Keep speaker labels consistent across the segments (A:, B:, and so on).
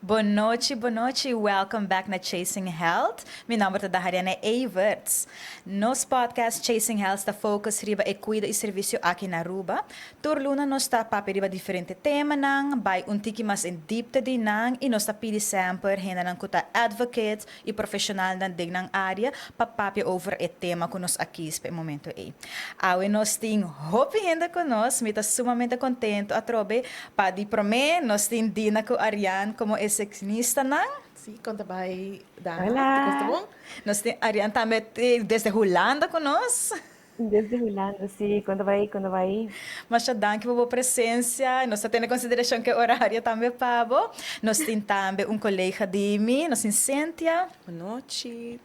A: Bon nochi, bon nochi. Welcome back na Chasing Health. Mi nomber ta Dahariana Everts. Nos podcast Chasing Health ta focus riba e cuido y servicio aki na Aruba. Tur luna nos ta papia riba diferente temanan, bay un tiki mas in diepte di nan y nos ta pidi semper hendenan cu ta advocate y profesionalnan den nan area pa papia over e tema cu nos a kies pa e momento ey. Awe nos tin hopi hende cu nos, mi ta sumamente contento atrobe pa di prome nos tin Dina cu Ariane como e seccionistanan.
B: Si, con ta bay Dana?
C: Hola.
B: Te cos ta bon?
A: Nos tin Ariane tambe desde Hulanda cu nos.
C: Desde Hulanda, si. Con ta bay, con ta bay?
A: Masha danki pa bo presencia. Nos ta tene consideracion cu e horario tambe pa bo. Nos tin tambe un colega di mi, nos tin Cynthia.
B: Bon nochi.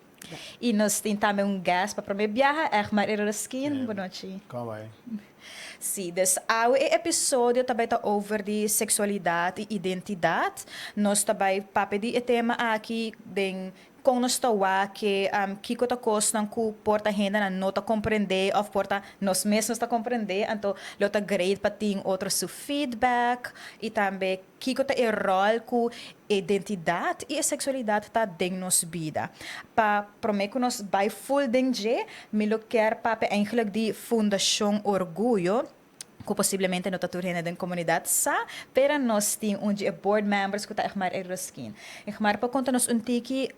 A: Y nos tin tambe un guest pa prome biaha, Egmar Eroskin. Bon nochi.
D: Con bay?
A: Si, dus awe e episodio ta bay ta over di sexualidad y identidad. Nos ta bay papia di e tema aki den Kon nos ta wak ke kiko ta kosnan ku por ta hendenan no ta komprendé òf por ta nos mes nos ta komprendé, anto lo ta great pa tin otro su feedback i tambe kiko ta e ròl ku identidat i e seksualidat ta den nos bida. Pa promé ku nos bai ful den dje, mi lo kier papia eigenlijk di Fundashon Orguyo. Ku posiblemente no ta tur hende den komunidat sa, pero nos tin un di e board members ku ta Egmar Eroskin. Egmar por konta nos un tiki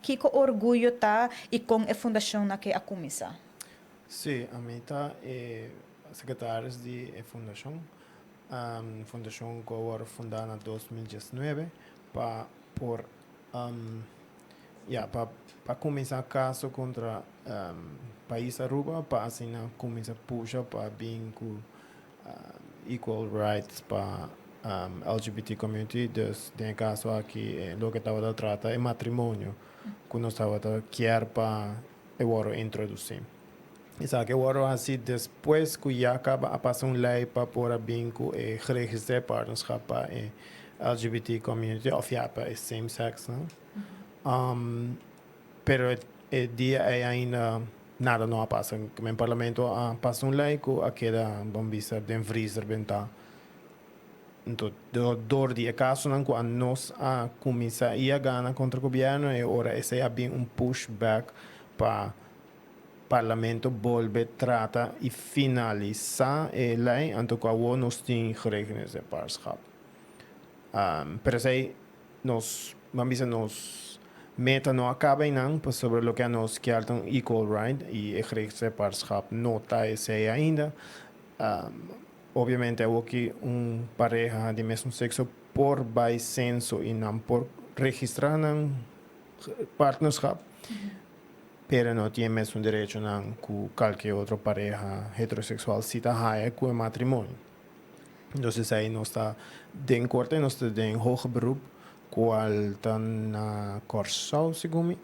A: kiko Orguyo ta i kon e fundashon na ke a kuminsá?
D: Sí, ami ta e sekretaris di e fundashon. Fundashon ku a wòrdu fundá na 2019 pa por Ya, pa pa kuminsá kaso kontra pais Aruba pa asina kuminsá pusha pa bin ku equal rights pa LGBT community. Dus den e kaso aki loke tabata trata e matrimonio ku nos tabata kier pa e wòrdu introdusí. Esaki a wòrdu hasi despues ku ya kaba a pasa un lei pa por a bin ku e geregistreerd partnerschap pa e LGBT community òf ya pa e same sex nan. Pero e dia ei ainda nada no a pasa. Den parlamento a pasa un lei ku a keda bon bisa den vriezer bentá. Anto dor di e kasonan ku anos a kuminsá i a gana kontra gobièrnu e ora esei a bin un push back pa Parlamento bolbe trata y finalisa e ley anto cu awo nos tin geregistreerd partnerschap. Pero esey nos, ban bisa nos meta no a caba eynan pasobra loke anos kier ta un equal right y e geregistreerd partnerschap no ta esey ainda. Obviamente awo ki un pareha di mesun sexo por bay censo y nan por registra nan partnerschap. Pero no tin e mesun derechonan ku kalke otro pareha heterosexual si ta haya ku e matrimonio. Entonces esei nos ta den korte, nos ta den hoger beroep kual ta na Kòrsou segun mi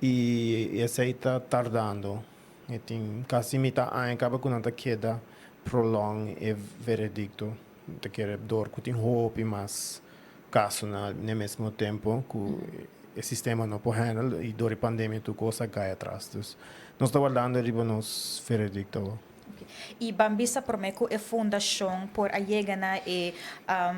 D: i esei ta tardando. E tin kasi mitá aña kaba ku nan ta keda prolong e veredikto. Ta kere dor ku tin hopi mas kasonan n'e mesmo tempo ku e sistema no por handle i dor e pandemia tur kos a kai atras. Dus nos ta wardando riba nos veredikto awor.
A: I ban bisa promé ku e fundashon por a yega na e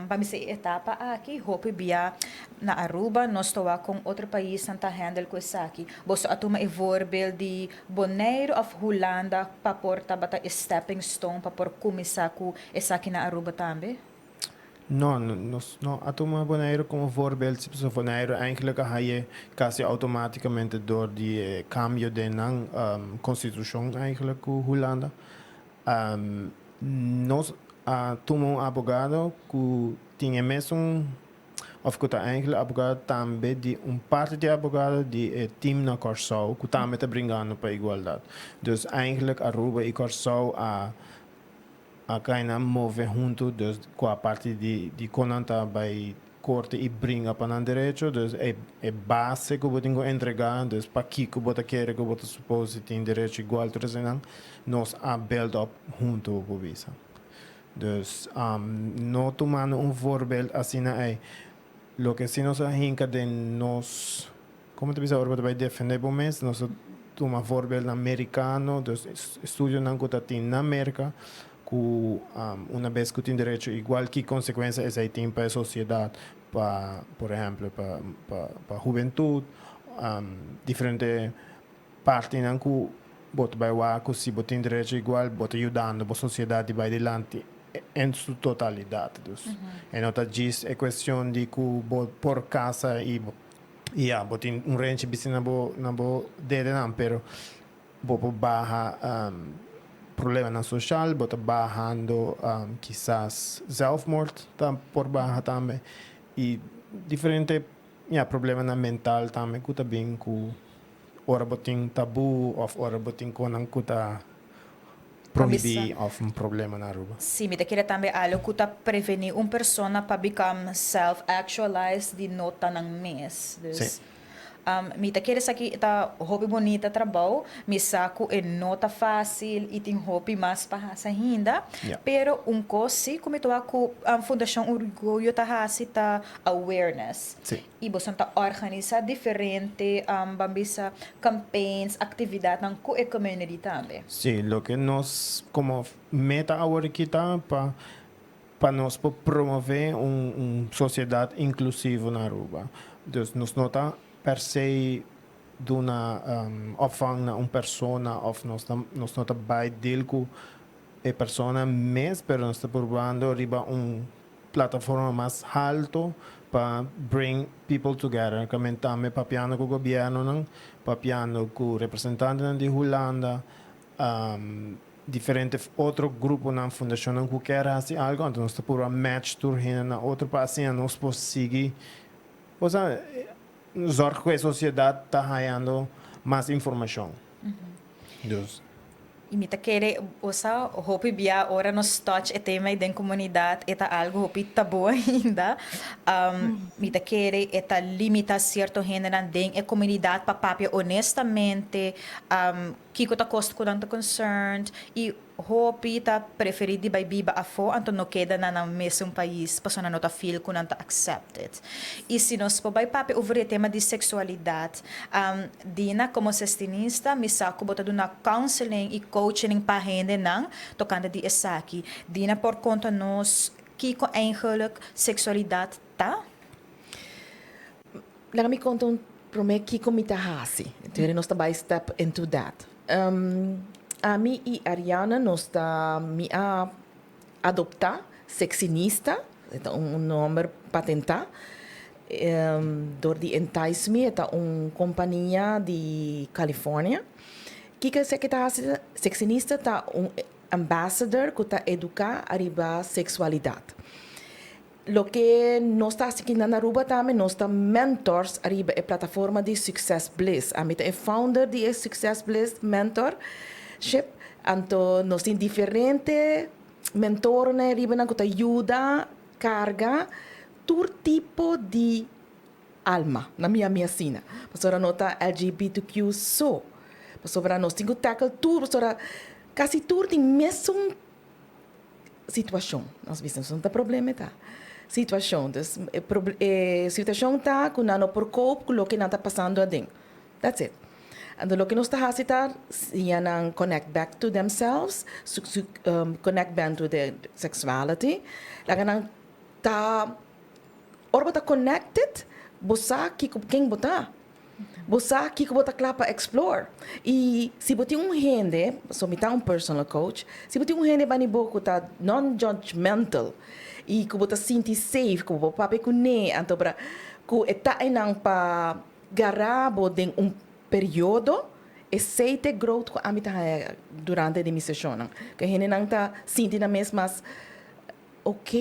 A: ban bisa e etapa aki, hopi bia na Aruba nos ta wak kon otro paisnan ta handle ku esaki. Boso a tuma e voorbeeld di Boneiru òf Hulanda pa por tabata e stepping stone pa por kuminsá ku esaki na Aruba tambe?
D: No, nos no a tuma Boneiru como voorbeeld si pasobra Boneiru eigenlijk a haye casi automaticamente door di e cambio den nan constitucion eigenlijk cu Hulanda. Nos a tuma un abogado cu tin e mesun of cu ta eigenlijk abogado tambe di un parti di abogado di e team na Corsou cu tambe ta bringando pa igualdad. Dus eigenlijk Aruba y Corsou a A kai nan move huntu, dus kua parti di di kon nan ta bai korte i bringa pa nan derecho, dus e e base ku bo tin ku entregá, dus pakiko bo ta kere ku bo ta supose tin derecho igual tur eseinan, nos a build up huntu bo por bisa. Dus no tumando un voorbeeld asina ei, loke si nos a hinka den nos. Como ta bisa ora bo ta bay defende bo mes, nos ta tuma voorbeeldnan mericano, dus estudionan cu ta tin na Merca, cu una bes cu tin derecho igual ki consecuencia esey tin pa e sociedad. Pa, por ehempel, pa hubentud, diferente partinan cu bo ta bay wak cu si bo tin derecho igual, bo ta yudando bo sociedad di bay dilanti en su totalidad. Dus, e no ta djis e cuestion di cu bo por casa y ya, bo tin un renchi bisti na bo dedenan, pero bo por baha problemanan social, bo ta bahando kisas zelfmoord ta por baha tambe y diferente, ja, problemanan mental tambe cu ta bin cu ora bo tin taboe of ora bo tin cosnan cu ta prohibi of un problema na Aruba.
A: Si, mi ta kere tambe algo cu ta preveni un persona pa become self-actualized di no ta nan mes. Dus, mi ta kere esaki ta hopi bunita trabou, mi sa cu e no ta facil y tin hopi mas pa haci ainda. Pero un cos si, cu mi ta cu Fundacion Orguyo ta haci ta awareness. Y bo ta organisa diferente ban bisa campaigns, actividadnan cu e community tambe.
D: Si, loke nos como meta awor aki ta pa nos por promove un sociedad inclusivo na Aruba. Dus nos no ta per se duna opvang na un persona of nos no ta bay deal cu e persona mes, pero nos ta probando riba un plataforma mas halto pa bring people together. Cu tambe papiando cu gobierno, papiando cu representantenan di Hulanda, diferente otro gruponan, fundacionnan cu kier haci algo, anto nos ta purba match tur hende na otro pa asina nos por sigui, osea, zorg cu e sociedad ta hayando mas informacion. Dus,
A: Y mi ta kere, osea, hopi bia ora nos touch e tema den comunidad, e ta algo hopi taboe ainda. Mi ta kere e ta limita cierto hende den e comunidad pa papia honestamente, kiko ta cos cu nan ta concerned y hopi ta preferi di bay biba afo, anto no keda na nan mesun pais, paso nan no ta feel cu nan ta accepted. Y si nos por bay papia over e tema di sexualidad, Dina, como sextinista, mi sa cu bo ta duna counseling y coaching pa hendenan tocante di esaki. Dina por conta nos kiko eigenlijk sexualidad ta?
B: Laga mi conta un prome kiko mi ta hasi. Anto, nos ta bay step into that. Ami y Ariana nos ta mi a adopta Sexinista, ta un nomber patenta. Door di Entice Me, ta un compania di California. Kiko esaki ta hasi? Sexinista ta un ambassador cu ta educa ariba sexualidad. Loke nos ta aki na Aruba tambe, nos ta mentors ariba e plataforma di Success Bliss. Ami ta e founder di e Success Bliss Mentorship. Anto nos tin diferente mentornan ariba nan cu ta yuda carga tur tipo di alma, na mi asina. Pasobra no ta LGBTQ so. Pasobra nos tin cu tackle tur, pasobra casi tur tin mesun situacion. Nos business no ta problema ta. Situacion. Dus, e situacion ta cu nan no por cope cu loke nan ta pasando aden. That's it. And loke nos ta hasi ta nan connect back to themselves, connect back to their sexuality. Laga nan ta ora bo ta connected, bo sa kiko ken bo ta. Bo sa kiko bo ta cla pa explore. Y si bo tin un hende, so mi ta un personal coach, si bo tin un hende banda di bo cu ta non-judgmental y cu bo ta sinti safe, cu bo papia cu ne, anto bra, cu e ta einan pa gara bo den un periodo, esey ta growth cu ami ta haya durante di mi sessionnan. Cu hendenan ta sinti nan mes mas ok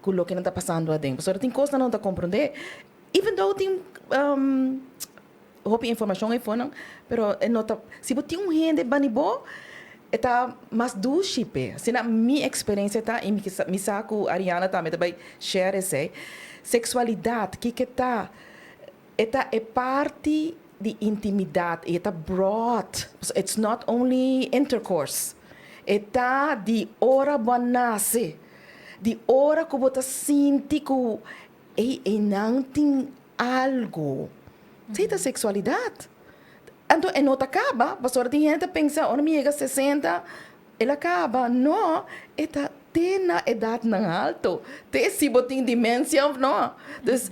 B: cu loke nan ta pasando aden. Pasobra tin cosnan nan no ta comprende. Even though tin hopi informacion eyfonan, pero e no ta, si bo tin un hende banda di bo, e ta mas dushi pe. Asina mi experiencia ta, y mi sa cu Ariana tambe ta bay share esey. Sexualidad, kiko ta? E ta e parti di intimidad, e ta broad. So it's not only intercourse. E ta di ora bo nace, di ora cu bo ta sinti cu e nan tin algo. Esey ta sexualidad. Anto, e no ta caba, pasobra tin hende ta pensa, ora mi yega 60, el a caba. No, e ta. Te na edatnan alto, te si bo tin demensia of no. Dus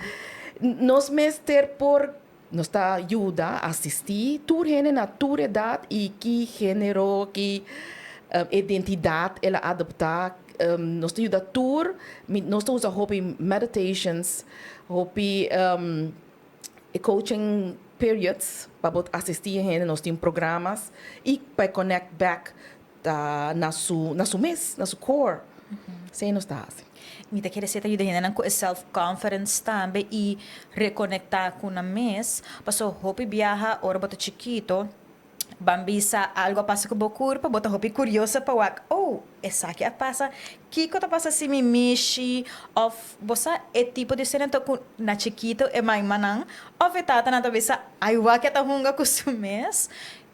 B: nos mester por, nos ta yuda, asistí tur hende na tur edat i ki género, ki identidat el a adoptá. Nos ta yuda tur, nos ta usa hopi meditations, hopi coaching periods pa bo asistí e hende. Nos tin programas i pa e connect back ta na su mes, na su core. Esey nos ta haci.
A: Mi ta kere ta yuda hendenan cu e self-confidence tambe y reconecta cu nan mes. Paso hopi biaha, ora bo ta chikito, ban bisa algo a pasa cu bo curpa, bo ta hopi curioso pa wak, "Oh, esaki a pasa, kico ta pasa si mi mishi?" Of bo sa e tipo di escena cu na chikito e maimanan of e tatanan ta bisa, "Ay, wak, e ta hunga cu su mes."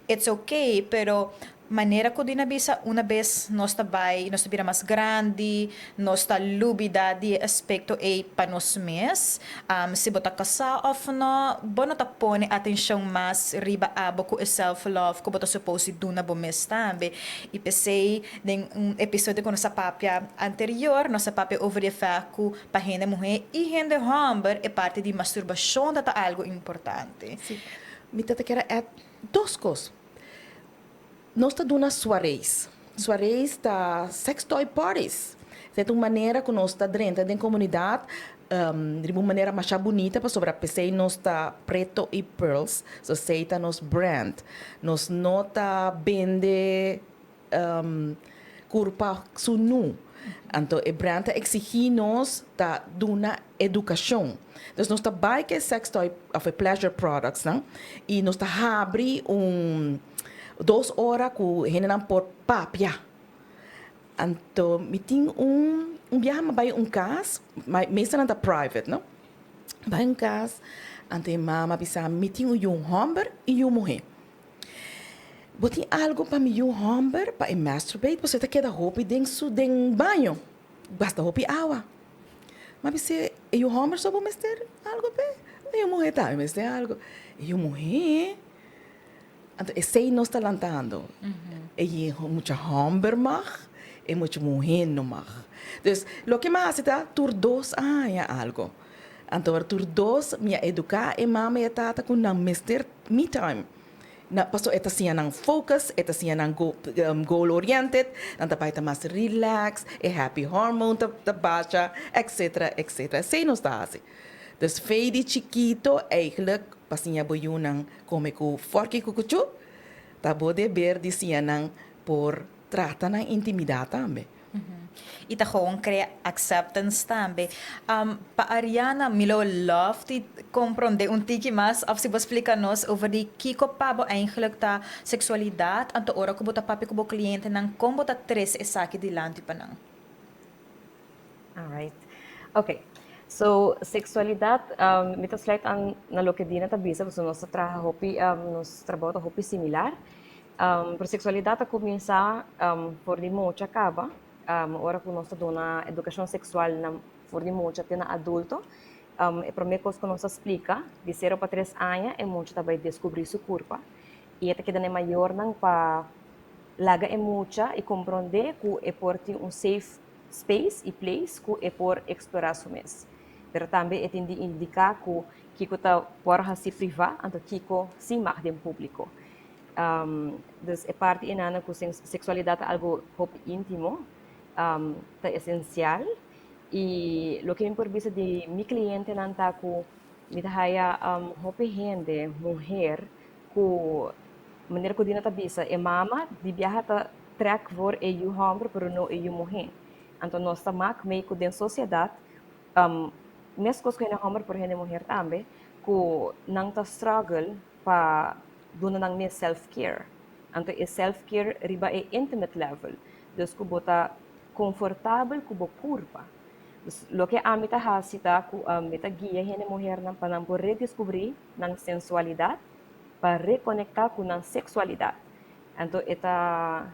A: It's okay, pero manera cu Dina bisa, una vez nos ta bay, nos ta bira mas grandi, nos ta lubida di aspecto ey pa nos mes. Si bo ta casa of no, bo no ta pone atencion mas riba abo cu e self-love cu bo ta supposed duna bo mes tambe. Y p'esey, den un episodio cu nos a papia anterior, nos a papia over e fact cu pa hende muhe y hende homber, e parti di masturbacion ta algo importante.
B: Si. Mi ta kier add dos cos. Nos ta duna soirées. Soirées ta sex toy parties. Ta un manera cu nos ta drenta den comunidad, di un manera mas bunita, pasobra p'esey nos ta Preto y Pearls, so esey ta nos brand. Nos no ta bende curpa sunu. Anto, e brand ta exigi nos ta duna educacion. Anto, nos ta bay cu sex toy of pleasure products, no? Y nos ta habri un 2 ora cu hendenan por papia. Anto, mi tin un biaha mi a bay un cas, mas meestal ta private, no? Bay un cas, anto mama bisa, "Mi tin un homber y un muhe. Bo tin algo pa mi yiu homber pa e masturbate, bo ta keda hopi den su den baño. Basta hopi awa." M'a bis'e, "E yiu homber so bo mester algo pe? E yiu muhe tambe mester algo." E yiu muhe. Anto, esey nos ta lantando. E mucha homber mag, e mucha muhe no mag. Dus, loke m'a haci ta tur dos aña algo. Anto, tur dos mi a educa e mama y tata cu nan mester me time. Na paso e ta siña nan focus, e ta siña nan goal oriented, nan ta bay ta mas relax, e happy hormone ta basha, etc., etc. Esey nos ta haci. Dus for di chikito eigenlijk pa siña bo yiunan come cu forki cu cuchu, ta bo deber di siña nan por trata nan intimidad tambe.
A: Y ta gewoon crea acceptance tambe. Pa Ariana, mi lo love di comprende un tiki mas of si bo splica nos over di kico pa bo eigenlijk ta sexualidad, anto ora cu bo ta papia cu bo clientenan, con bo ta trece esaki dilanti pa nan?
C: All right. Okay. So, sexualidad, mi ta sluit aan na loke Dina ta bisa, pasobra nos ta traha hopi, nos trabou ta hopi similar. Pero sexualidad ta cuminsa for di mucha caba, ora cu nos ta duna educacion sexual na for di mucha te na adulto. E prome cos cu nos ta splica, di 0 pa 3 aña, e mucha ta bay descubri su curpa. Y e ta keda na e mayornan pa laga e mucha y comprende cu e por tin un safe space y place cu e por explora su mes. Pero tambe e tin di indica cu kico ta por haci priva, anto kico si mag den publico. Dus e parti einan cu sexualidad ta algo hopi intimo, ta esencial. Y loke mi por bisa di mi clientenan ta cu mi ta haya hopi hende, muher, cu manera cu Dina ta bisa, e mama di biaha ta trek voor e yiu homber, pero no e yiu muhe. Anto nos ta mak mee cu den sociedad, mescos cu hende homber por hende muher tambe, cu nan ta struggle pa duna nan mes self-care. Anto e self-care riba e intimate level. Dus cu bo ta comfortabel cu bo curpa. Dus loke ami ta hasi ta cu mi ta guia hende muhernan pa nan por redescubri nan sensualidad, pa reconecta cu nan sexualidad. Anto e ta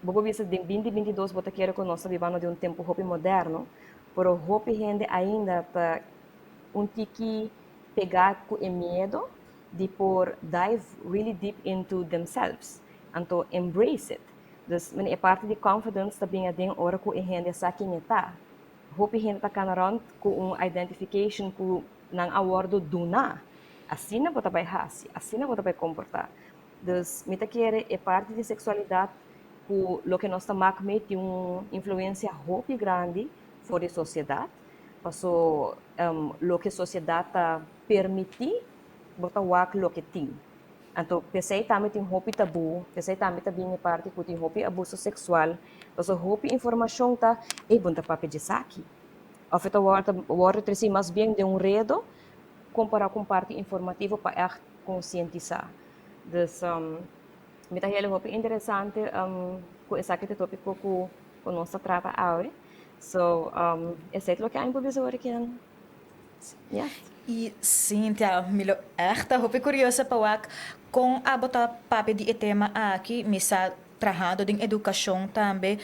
C: bo por bisa den 2022 bo ta kere cu nos ta bibando den un tempo hopi moderno, pero hopi hende ainda ta un tiki pega cu e miedo di por dive really deep into themselves. Anto embrace it. Dus e parti di confidence ta bin aden ora ku e hende sa ken e ta. Hopi hende ta kana rònt ku un identification ku nan a wòrdu duna. Asina bo ta bai hasi, asina bo ta bai komportá. Dus mi ta kere e parti di seksualidat ku loke nos ta mak mee tin un influensia hopi grandi for di sosiedat. Paso loke sosiedat ta permití, bo ta wak loke tin. Anto p'esei tambe tin hopi tabú, p'esei tambe ta bin e parti ku tin hopi abuso seksual, pasobra hopi informashon ta, ey bo no ta papia dje esaki. Òf e ta wòrdu tresí mas bien den un redo kompará ku un parti informativo pa ègt konsientisá. Dus mi ta hel hopi interesante ku esaki ta e tópiko ku nos ta trata awe. So esei ta loke ami por bisa ora kinan. Yes.
A: Y Cynthia, mi lo echt ta hopi curioso pa wak con abo ta papia di e tema aki. Mi sa trahando den educacion tambe,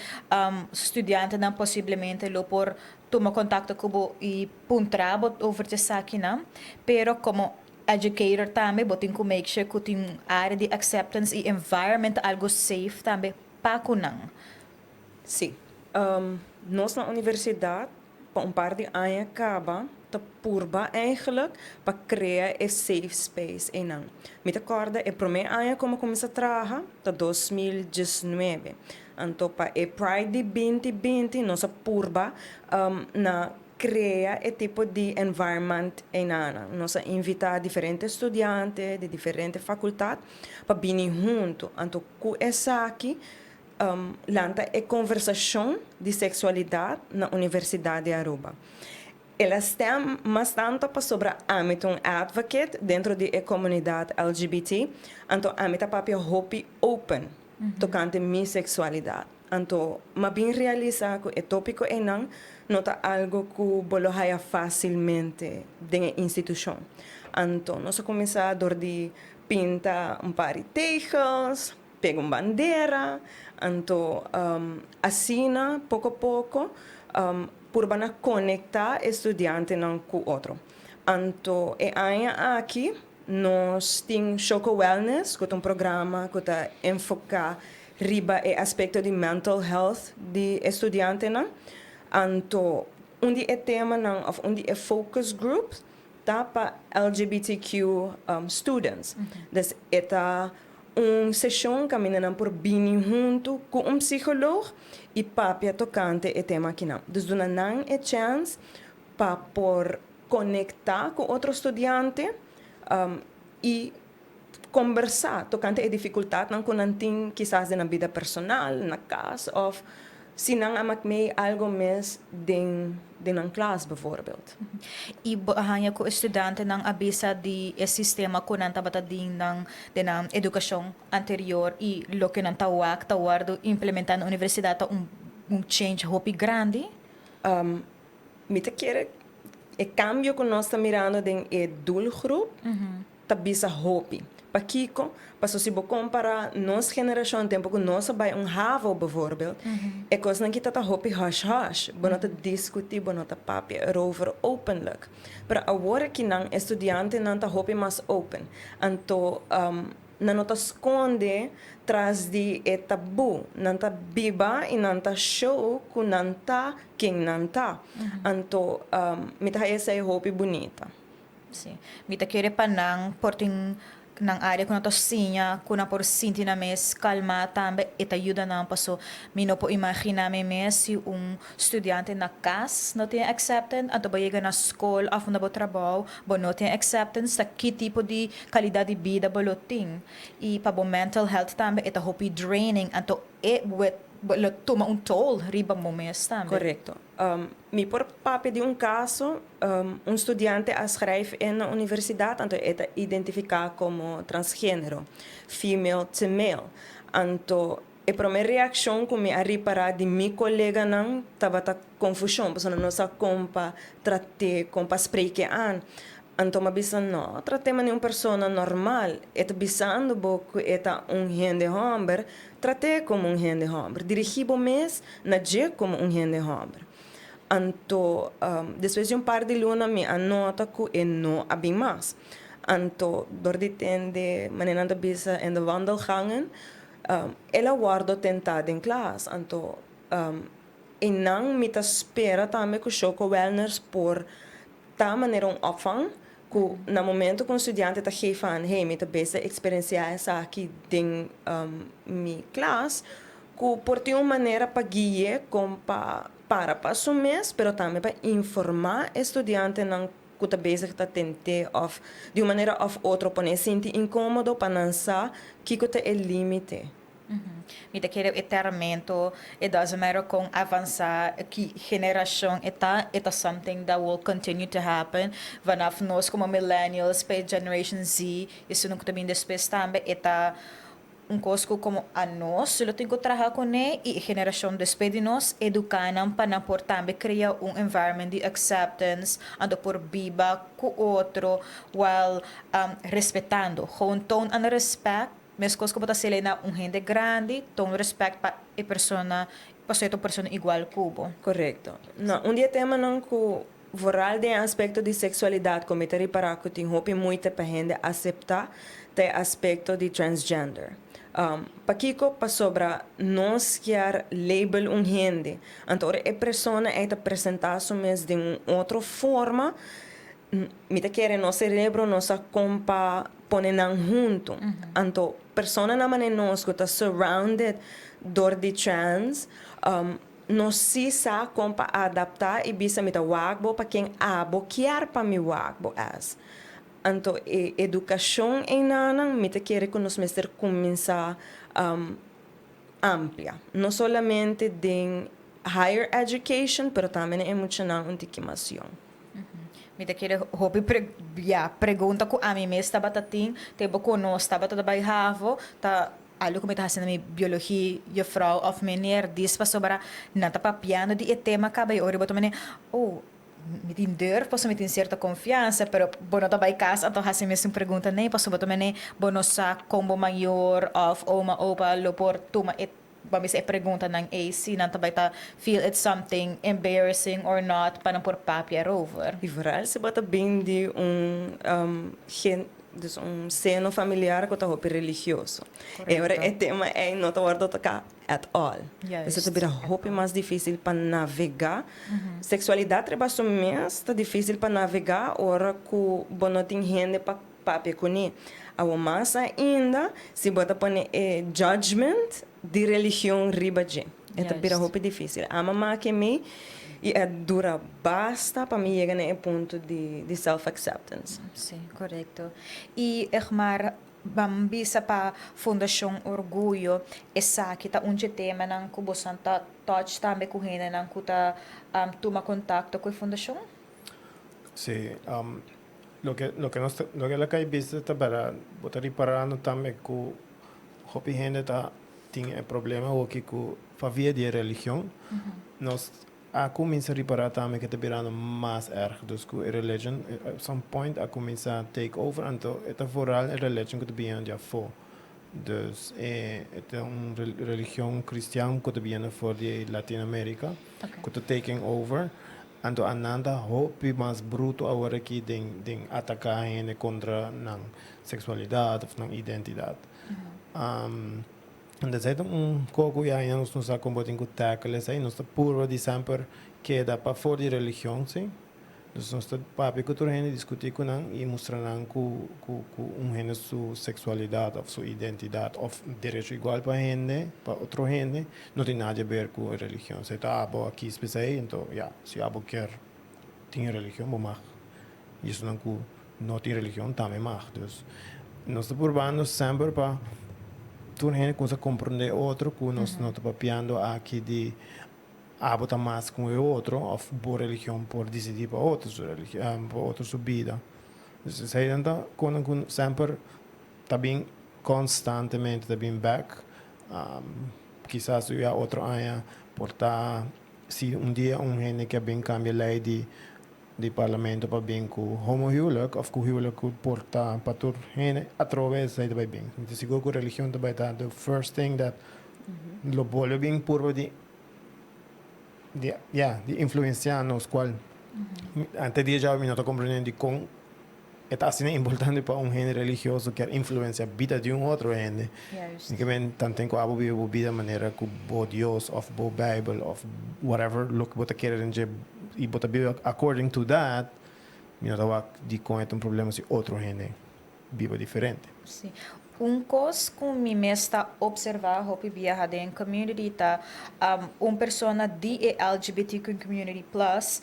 A: studiantenan posiblemente lo por tuma contacto cu bo y puntra bo over di esakinan. Pero como educator tambe bo tin cu make sure cu tin un area di acceptance y environment algo safe tambe pa cu nan.
E: Sí. Nos na universidad pa un par di aña kaba ta purba eigenlijk pa krea e safe space einan. Mi ta kòrda e promé aña ku mi a kuminsá traha ta 2019. Anto pa e Pride di 2020 nos a purba na krea e tipo di environment einanan. Nos a invitá diferente studiante di diferente fakultat pa bini huntu. Anto ku esaki lanta e conversacion di sexualidad na Universidad di Aruba. El a stem mas tanto pasobra ami ta un advocate dentro di e comunidad LGBT, anto ami ta papia hopi open tocante mi sexualidad. Anto m'a bin realisa cu e topico eynan no ta algo cu bo lo haya facilmente den e institucion. Anto nos a cuminsa door di pinta un par di tegels, pega un bandera, anto asina poko poko purba na konektá e studiantenan ku otro. Anto e aña aki nos tin Shoko Wellness ku ta un programa ku ta enfoká riba e aspekto di mental health di e studiantenan. Anto un di e temanan òf un di e focus groups ta pa LGBTQ students. Dus e ta un seshon kaminda nan por bini huntu ku un psikoloog i papia tokante e tema akinan. Dus duna nan e chèns pa por konektá ku otro studiante i kombersá tokante e difikultatnan ku nan tin kisas den nan bida personal, na kas òf si nan a mak mei algo mes den den nan klas bijvoorbeeld.
A: I bo a haña ku e studiantenan a bisa di e sistema ku nan tabata den nan den nan edukashon anterior i loke nan ta wak ta wòrdu implementá na universidat ta un un change hopi grandi?
E: Mi ta kere e kambio ku nos ta mirando den e doelgroep ta bisa hopi. Pakiko? Paso si bo kompara nos generashon tempu ku nos a bai un havo bijvoorbeeld, e kosnan kita ta hopi hush hush. Bo no ta diskuti, bo no ta papia erover openlijk. Pero awor aki nan e studiantenan ta hopi mas open. Anto nan no ta skonde tras di e tabu. Nan ta biba i nan ta show ku nan ta ken nan ta. Anto mi ta haña esei hopi bunita.
A: Sí. Mi ta kere pa nan por tin nan área ku nan ta siña, ku nan por sinti nan mes kalmá tambe, e ta yuda nan paso mi no por imaginá mi mes si un studiante na kas no tin acceptance, anto bo yega na skol òf na bo trabou bo no tin acceptance, ta ki tipo di kalidat di bida bo lo tin? I pa bo mental health tambe e ta hopi draining, anto e lo tuma un toll riba bo mes tambe.
E: Korekto. Mi por papia di un kaso, un studiante a schrijf in na universidat, anto e ta identifiká komo transgenero, female to male. Anto e promé reakshon ku mi a ripará di mi koleganan tabata konfushon, pasobra nan no sa kon pa trat'é, kon pa spreek'é aan. Anto mi a bisa, no, trat'é manera un persona normal. E ta bisando bo ku e ta un hende hòmber, trat'é komo un hende hòmber. Dirigí bo mes na dje komo un hende hòmber. Anto, despues di un par di luna mi a nota ku e no a bin mas. Anto, dor di tende manera nan ta bisa in de wandelgangen, El a wòrdu tentá den klas, anto einan mi ta spera tambe ku Shoko Wellness por ta manera un opvang ku na momento ku un studiante ta geef aan, hey, mi ta bezig eksperensiá esaki den mi klas, ku por tin un manera pa gui'é kon pa para pa su mes, pero tambe pa informá e studiantenan ku ta bezig ta tent'é òf di un manera òf otro pon'é sinti inkómodo pa nan sa kiko ta e límite.
A: Mi ta kere e tèrmento, it doesn't matter kon avansá ki generashon e ta, e ta something that will continue to happen. Vanaf nos komo millennials pa e generation Z, esun ku ta bini despues tambe, e ta un kos ku komo anos lo tin ku traha kuné i e generashon despues di nos eduká nan pa nan por tambe krea un environment di acceptance, anto por biba ku otro while respetando. Gewoon toon aan respect, meskos ku bo ta sele na un hende grandi, toon respect pa e persona, pasobra e ta un persona igual ku bo.
E: Korekto. No, un di e temanan ku vooral den e aspekto di seksualidat ku mi ta ripará ku tin hopi moeite pa hende aseptá ta e aspekto di transgender. Pakiko? Pasobra nos kier label un hende. Anto ora e persona ei ta presentá su mes den un otro forma, mi ta kere nos serebro no sa kon pa pone nan huntu. Anto personanan manera nos ku ta surrounded dor di trans, Nos sí sa kon pa adaptá i bisa mi ta wak bo pa ken abo kier pa mi wak bo as. Anto e edukashon einanan mi ta kere ku nos mester kuminsá amplia. No solamente den higher education pero tambe na e muchanan un tiki mas yong.
A: Mi ta kere hopi pre ya pregunta ku ami mes tabata tin tempu ku nos tabata ta bai havo ta Algo ku mi ta hasi na mi biologie juffrouw of meneer dis pasobra nan ta papiando di e tema kaba i ora bo ta mane oh mi tin durf pasobra mi tin sierto konfiansa pero bo no ta bai kas anto hasi mesun pregunta nei pasobra bo ta mane bo no sa kon bo mayor of oma opa lo por tuma e bo a bisa e preguntanan ei si nan ta bai ta feel it's something embarrassing or not pa nan por papia erover.
E: I vooral si bo ta bin di un gen Dus un seno familiar ku ta hopi religioso. E ora e tema ei no ta wòrdu toká at all. Dus e ta bira hopi mas difísil pa navegá. Seksualidat riba su mes ta difísil pa navegá ora ku bo no tin hende pa papia kuné. Awor mas ainda si bo ta pone e judgment di religion riba dje. E ta bira hopi difísil. Ama maki mi i a dura basta pa mi yega na e punto di self acceptance.
A: Sí, korekto. I Egmar, ban bisa pa Fundashon Orguyo, esaki ta un dje temanan ku boso ta touch tambe ku hendenan ku ta tuma kontakto ku e fundashon?
D: Sí, loke loke nos ta loke la kai bisa ta bera bo ta riparando tambe ku hopi hende ta tin e problema hoki ku pavia di e religion nos a kuminsa ripará tambe ke ta birando mas erg dus ku e religion at some point a kuminsa take over anto e ta vooral e religion ku ta bini di afó dus e ta un religion kristian ku ta bini for di Latino America ku ta taking over anto anan ta hopi mas bruto awor aki den den ataká hende kontra nan seksualidat òf nan identidat. Entonces ta un kos ku ya nos no sa kon bo tin ku tackle esei. Nos ta purba di semper keda pafor di religion si. Dus nos ta papia ku tur hende, diskutí ku nan i mustra nan ku ku ku un hende su seksualidat òf su identidat òf derecho igual pa hende, pa otro hende, no tin nada di aber ku religion. Si ta abo a kies p'esei, enton ya, si abo kier tin religion bo mag. I esunnan ku no tin religion tambe mag. Dus nos ta purbando semper pa tur hende kumsa komprondé otro ku nos no ta papiando aki di abo ta mas ku e otro òf bo religion por disidí pa otro su religion, pa otro su bida. Dus eseinan ta konan ku semper ta bin konstantemente ta bin bèk. Kisas ya otro aña por ta si un dia un hende ke a bin kambia lei di di parlamento pa bin ku homohuwelijk of ku huwelijk ku por ta pa tur hende atrobe esei ta bai bin. Mi ta sigur ku religion ta bai ta the first thing that lo bolbe bin purba di di ya di influencia nos cual ante dia djawe mi no ta comprende dikon. E ta asina importante pa un hende religioso kier influencia bida di un otro hende. Mi ke men tanten ku abo biba bo bida manera ku bo Dios of bo Bijbel of whatever loke bo ta kere den dje i bo ta biba according to that, mi no ta wak dikon e ta un problema si otro hende biba diferente.
A: Sí. Un kos ku mi mes ta observá hopi biaha den community ta un persona di e LGBTQ community plus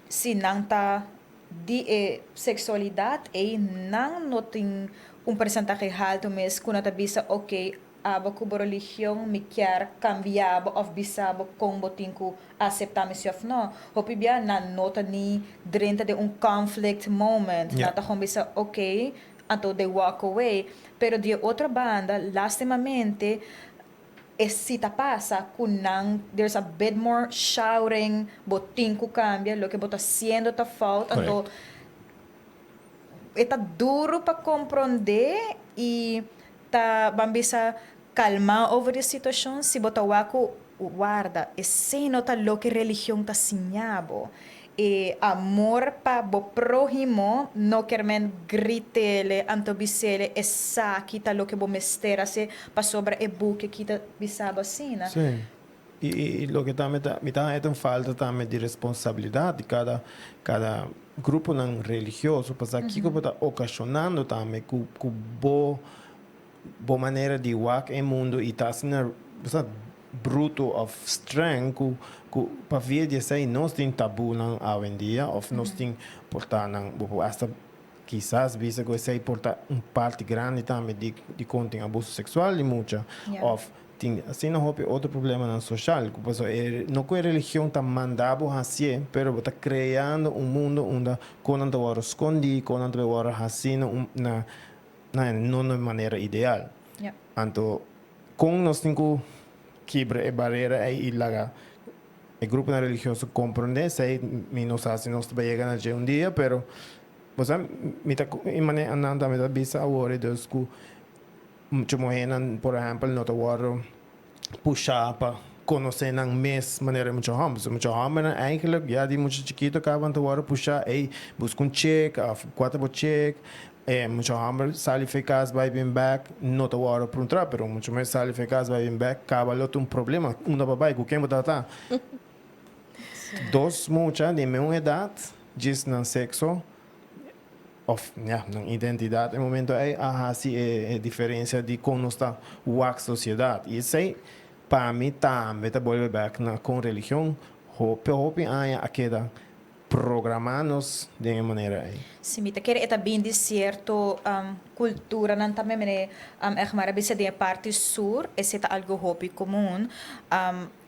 A: si nan ta di e seksualidat ei nan no tin un persentahe haltu mes ku nan ta bisa ok abo ku bo religion mi kier kambia bo òf bisa bo kon bo tin ku aseptá mi si òf no. Hopi bia nan no ta ni drenta den un conflict moment, nan ta gewoon bisa ok anto they walk away. Pero di e otro banda lastimamente E si ta pasa cu nan there's a bit more shouting, bo tin cu cambia, loke bo ta haciendo ta fout, anto e ta duro pa compronde y ta ban bisa calma over di e situacion si bo ta wak cu warda esey no ta loke religion ta siña bo. E amor pa bo próhimo no kier men grit'ele anto bis'ele esaki ta loke bo mester hasi pasobra e buki aki ta bisa bo asina.
D: Sí. I loke tambe ta, mi ta haña ta un falta tambe di responsabilidat di kada kada gruponan religioso pasobra kiko bo ta okashonando tambe ku ku bo bo manera di wak e mundo i ta asina bo sa bruto of streng ku ku pa via di esei nos tin tabunan awendia of nos tin por ta nan bo por hasta kisas bisa ku esei por ta un parti grandi tambe di di kon tin abuso seksual di mucha of tin asina hopi otro problemanan soshal ku pasobra e no ku e religion ta manda bo hasié pero bo ta kreando un mundo unda kon nan ta wòrdu skondi kon nan ta wòrdu hasi na un na na no na manera ideal. Anto kon nos tin ku kibra e barera ei i laga e gruponan religioso komprondé esei? Mi no sa si nos ta bai yega na dje un dia, pero bo sa mi ta e manera nan tambe ta bisa awor dus ku mucha muhénan por ehèmpel no ta wòrdu pushá pa konosé nan mes manera mucha hòmber. So mucha hòmbernan eigentlik ya di mucha chikito kaba nan ta wòrdu pushá, ey buska un chek òf kua ta bo chek. E mucha hòmber sali for e kas bai bin bèk no ta wòrdu puntrá, pero mucha muhé sali for e kas bai bin bèk kaba lo ta un problema. Unda bo a bai? Ku ken bo tabata? Dos mucha di meun edat djis nan sekso. Of ya, nan identidad e momento ey a haci e diferencia di con nos ta wak sociedad. Y esey pa mi tambe ta bolbe bek na con religion hopi hopi aña a keda programa nos den e manera ey.
A: Si mi ta kere e ta bin di cierto culturanan tambe mene Egmar a bisa den e parti sur esey ta algo hopi comun.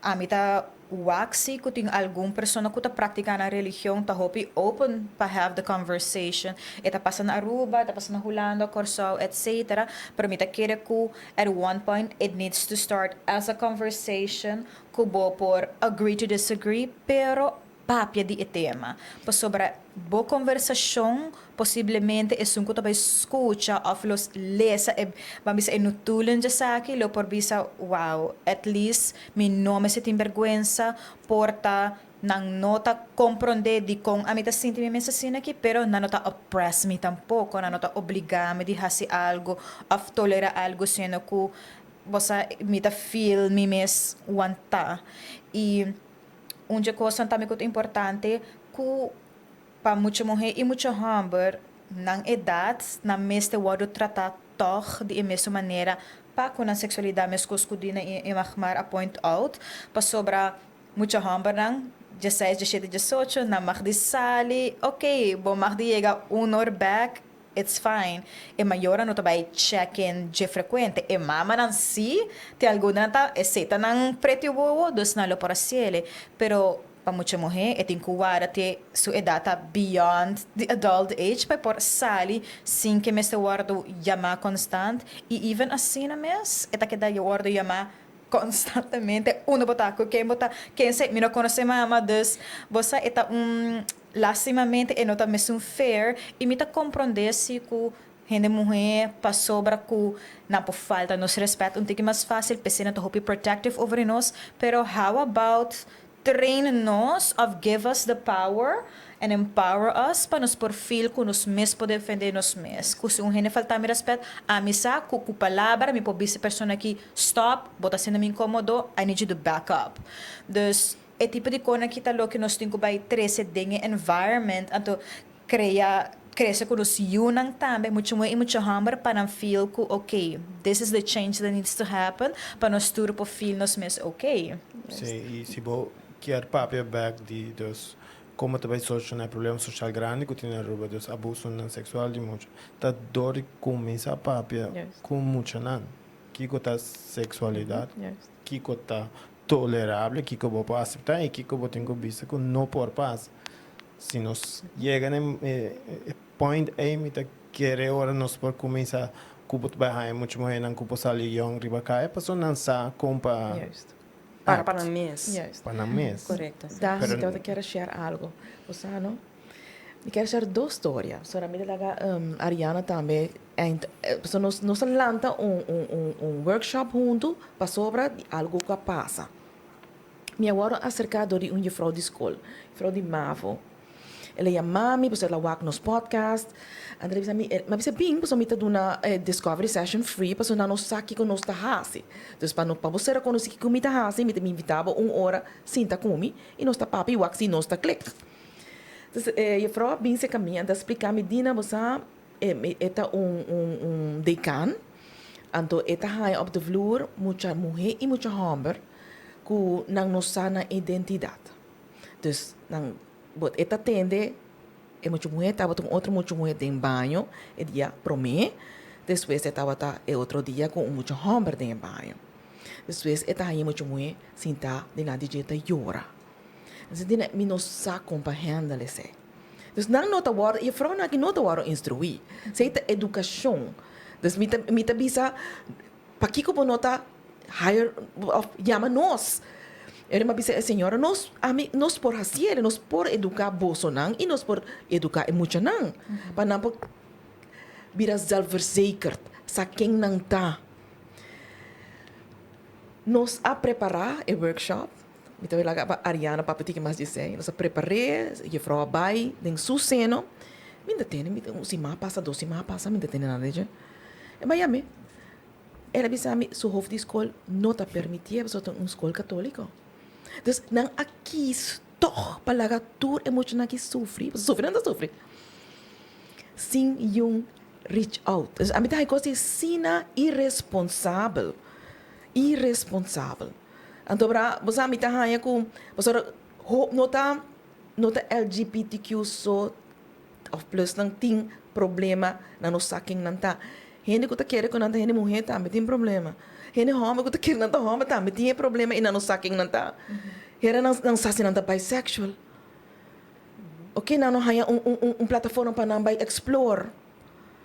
A: Ami ta wak si ku tin algun persona ku ta praktiká nan religion ta hopi open pa have the conversation. E ta pasa na Aruba, e ta pasa na Hulanda, Kòrsou, etc. Pero mi ta kere ku at one point it needs to start as a conversation ku bo por agree to disagree pero papia di e tema. Pasobra bo konversashon posiblemente esun ku ta bai skucha òf lo lesa e, ban bisa e notulen djesaki lo por bisa, wow, at least mi no mester tin bèrgwensa, por ta nan no ta komprondé dikon ami ta sinti mi mes asina aki, pero nan no ta oppress mi tampoko, nan no ta obligá mi di hasi algu òf tolerá algu siendo ku bo sa mi ta feel mi mes wantá. I. Un dje kosnan tambe ku ta importante ku pa mucha muhé i mucha hòmber nan edat nan mester wòrdu tratá tòg di e mesun manera pa ku nan seksualidat meskos ku Dina i Magmar a point out pasobra mucha hòmbernan dieseis, diesshete, diesocho nan mag di sali ok bo mag di yega un or bèk It's fine. E mayornan no ta bai check in dje frecuente. E mamanan si, tin algunnan ta esey ta nan preti wowo, dus nan lo por haciele. Pero pa mucha muhe e tin cu warda te su edad ta beyond the adult age pa e por sali sin ke mester wordo yama constant. Y even asina mes e ta keda wordo yama constantemente. Unda bo ta? Cu ken bo ta? Ken esey? Mi no conoce mama, dus bo sa e ta un. Lastimamente e no ta mesun fair y mi ta comprende si cu hende muhe pasobra cu nan por falta nos respet un tiki mas facil p'esey nan ta hopi protective over di nos, pero how about Train nos of give us the power and empower us pa nos por feel ku nos mes por defende nos mes. Ku si un hende falta mi respet, ami sa ku ku palabra mi por bisa e persona aki, stop, bo ta haciendo mi incomodo, I need you to back up. Dus e tipo di konan aki ta loke nos tin ku bai trece den e environment, anto crea crece cu nos yiunan tambe, mucha muhe y mucha homber, pa nan feel cu ok, this is the change that needs to happen, pa nos tur por feel nos mes ok.
D: Sí, y si bo kier papia bek di dus como ta bay soluciona e problema social grandi cu tin na Aruba, dus abusonan sexual di mucha, ta door di cuminsa papia cu muchanan kico ta sexualidad, kico ta tolerable, kico bo por acepta y kico bo tin cu bisa cu no por pasa. Si nos yega na e point ei mi ta kere ora nos por kuminsá ku bo ta bai haña muchu muhénan ku por sali yòn riba kaya pasobra nan sa kon pa
B: Juist.
E: Para pa nan mes.
B: Juist.
D: Pa nan mes.
E: Korekto.
B: Da, mi tabata kier share algo. Bo sa no? Mi kier share dos storia. Pasobra mi ta laga Ariana tambe eind pasobra nos nos a lanta un un un un workshop huntu pasobra di algo ku a pasa. Mi a wòrdu aserká dor di un jefrou di skol, jefrou di mavo. El a yama mi pasobra el a wak nos podcast. Anto el a bisa mi, mi a bisa bin pasobra mi ta duna e discovery session free pasobra nan no sa kiko nos ta hasi. Dus pa no pa bo ser konosí kiko mi ta hasi mi ta invitá bo un ora sinta ku mi i nos ta papia i wak si nos ta klik. Dus e jefrou a bin serka mi anto a splika mi, Dina bo sa e ta un un un dekan anto e ta haña op de vloer mucha muhé i mucha hòmber ku nan no sa nan identidat. Dus nan bo e ta tende e mucha muhé tabata un otro mucha muhé den baño e dia promé, despues e tabata e otro dia ku un mucha hòmber den e baño. Despues e ta haña e mucha muhé sintá dilanti dje ta yora. Entonces dina mi no sa kon pa handle esei. Dus nan no ta wòrdu, e vrounan aki no ta wòrdu instruí. Esei ta edukashon. Dus mi ta mi ta bisa Pakiko bo no ta hire of yama nos? E rima bisa e señora, nos ami nos por hasiel, nos por educa bosonan y nos por educa e muchanan pa nan por bira zelfverzekerd, sa ken nan ta. Nos a prepara e workshop, mi ta laga pa Ariana papia tiki mas di esei, nos a prepar'é, jefrouw a bai den su seno, mi no ta tende, un siman a pasa, dos siman a pasa, mi no ta tende nada di dje. E bai yam'é. El a bisa mi su hof di skol no ta permitié pasobra ta un skol katóliko. Dus nan a kis tòg pa laga tur e muchanan aki sufri, pasobra sufri nan ta sufri, sin yun reach out. Dus ami ta haña kos di asina iresponsabel, iresponsabel. Anto bra bo sa mi ta haña ku pasobra no ta no ta LGBTQ so Of plus nan tin problema nan no sa ken nan ta. Hende ku ta kere ku nan ta hende muhé tambe tin problema. Hende hòmber ku ta kere nan ta hòmber tambe tin e problema i nan no sa ken nan ta. Hera nan nan sa si nan ta bisexual. Oke nan no haña un un un plataforma pa nan bai explore.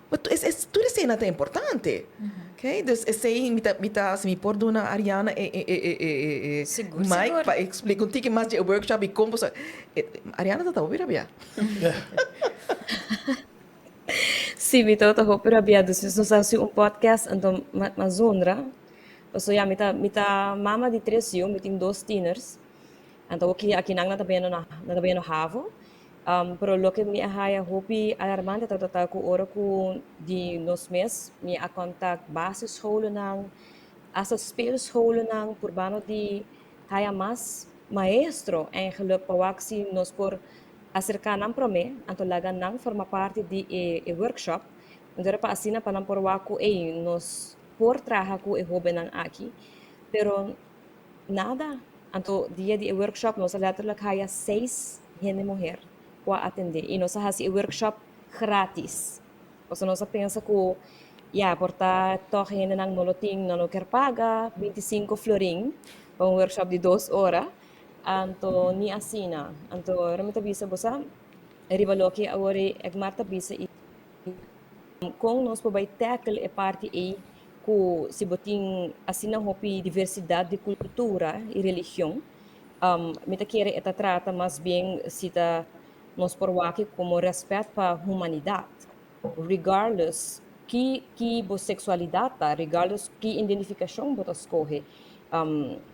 B: But es es tur esei nan ta importante. Oke dus esei mi ta mi ta si mi por duna Ariana e e e e e
A: Sigur
B: mic
A: sigur.
B: pa e explica un tiki mas di e workshop i kon boso Ariana ta ta hopi rabia.
C: Sí, mi tabata hopi rabia. Dus nos a hasi un podcast, anto m'a zundra. Pasobra ya mi ta mi ta mama di tres yu, mi tin dos tieners. Anto aki akinan nan ta bendo na nan ta bendo havo. Pero loke mi a haya hopi alarmante tabata ta ku ora ku di nos mes mi a kontak basisscholennan, hasta speelscholennan purbando di haya mas maestro eigenlijk pa wak si nos por aserká nan promé, anto laga nan forma parti di e e workshop, anto era pa asina pa nan por wak ku ey nos por traha ku e hóbennan aki, pero Nada. Anto dia di e workshop nos a letterlijk haya seis hende muher ku a atende i nos a hasi e workshop gratis. Pasobra nos a pensa ku ya por ta tòg hendenan no lo tin, nan no kier paga 25 florin pa un workshop di dos ora. Anto ni asina. Anto ora mi ta bisa bo sa riba loke awor Egmar ta bisa i kon nos por bai tackle e parti ei ku si bo tin asina hopi diversidat di kultura i religion, mi ta kere e ta trata mas bien si ta nos por wak komo rèspèt pa humanidat, regardless ki ki bo seksualidat ta, regardless ki identifikashon bo ta skohe.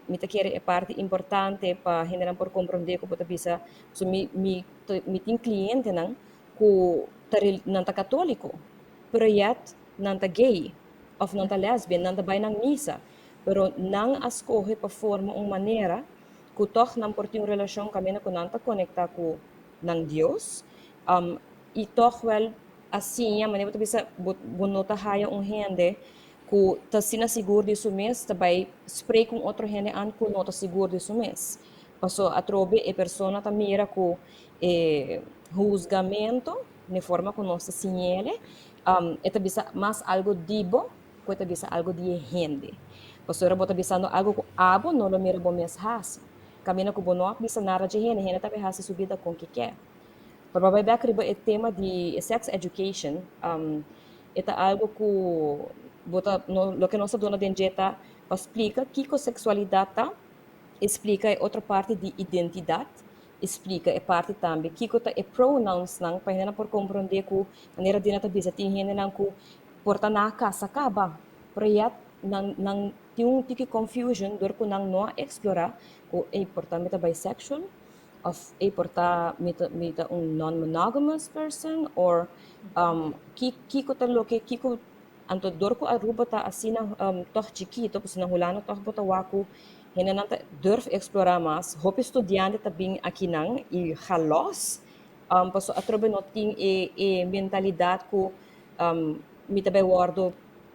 C: Mi ta kere e parti importante pa hendenan por komprondé ku bo ta bisa, so mi mi mi tin klientenan ku ta nan ta katóliko, pero yet nan ta gay òf nan ta lesbian, nan ta bai nan misa, pero nan a skohe pa forma un manera ku tòg nan por tin un relashon kaminda ku nan ta konektá ku nan Dios, i tòg wèl a siña manera bo ta bisa bo bo no ta haya un hende ku ta asina sigur di su mes ta bai spreek un otro hende an ku no ta sigur di su mes. Paso atrobe e persona ta mira ku e huzgamento, n'e forma ku nos ta siñ'ele, e ta bisa mas algu di bo ku e ta bisa algu di e hende. Pasobra bo ta bisando algu ku abo no lo mira bo mes hasi. Kaminda ku bo no a bisa nada dje hende, hende ta bai hasi su bida kon ke ke. Pero pa bai bek riba e tema di e sex education, e ta algu ku bo ta no loke nos ta duna den dje ta pa splika kiko seksualidat ta, e splika e otro parti di identidat, e splika e parti tambe kiko ta e pronounsnan pa hendenan por komprondé ku manera Dina ta bisa tin hendenan ku por ta na kasa kaba pero yet nan nan tin un tiki confusion dor ku nan no a eksplorá ku ey por ta mi ta bisexual of ey por ta mi ta mi ta un non monogamous person or ki kiko ta loke kiko anto dor ku Aruba ta asina tòg chikito pasobra na Hulanda tòg bo ta wak ku hendenan ta durf eksplorá mas hopi studiante ta bin akinan i galos pasobra atrobe no tin e e mentalidat ku mi ta bai wòrdu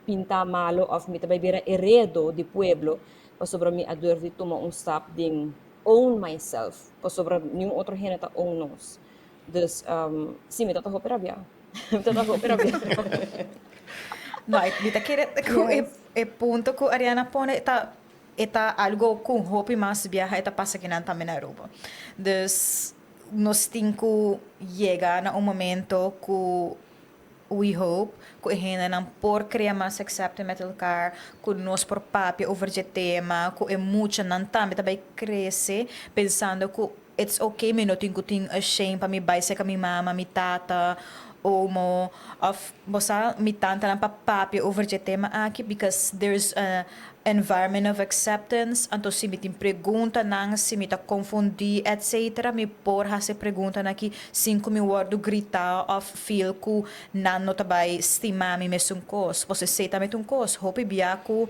C: pintá malo òf mi ta bai bira heredo di pueblo pasobra mi a durf di tuma un stap den own myself pasobra niun otro hende ta own nos. Dus si mi ta ta hopi rabia. Mi ta ta hopi rabia.
A: No, mi ta kere ku e punto ku Ariana pone ta e ta algo ku hopi mas biaha e ta pasa kinan tambe na Aruba. Dus nos tin ku yega na un momento ku We hope ku e hendenan por krea mas accepting met elkaar, ku nos por papia over dje tema, ku e muchanan tambe ta bai krese pensando ku it's okay mi no tin ku tin ashamed pa mi bai serka mi mama, mi tata, omo of bo sa mi tantanan pa papia over dje tema aki because there's a environment of acceptance, anto si mi tin preguntanan, si mi ta confundí etc. Mi por haci e preguntanan aki sin cu mi wordo grita of feel cu nan no ta bay stima mi mesun cos. Pasobra esey tambe ta un cos, hopi bia cu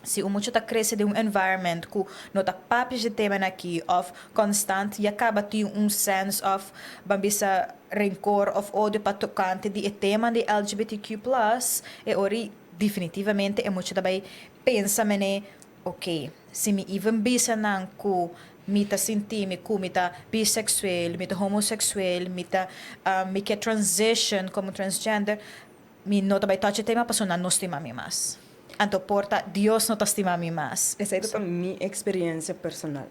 A: si un mucha ta crece den un environment cu no ta papia dje temanan aki of constant ya caba tin un sense of ban bisa rencor of odio pa tocante di e tema di LGBTQ plus, e ora Definitivamente e mucha ta bai pensa mene, ok, si mi even bisa nan ku mi ta sinti mi ku mi ta biseksueel, mi ta homoseksueel, mi ta mi ke transition komo transgender, mi no ta bai touch e tema pasobra nan no stima mi mas. Anto por ta Dios no ta stima mi mas.
E: Esei ta mi experiencia personal.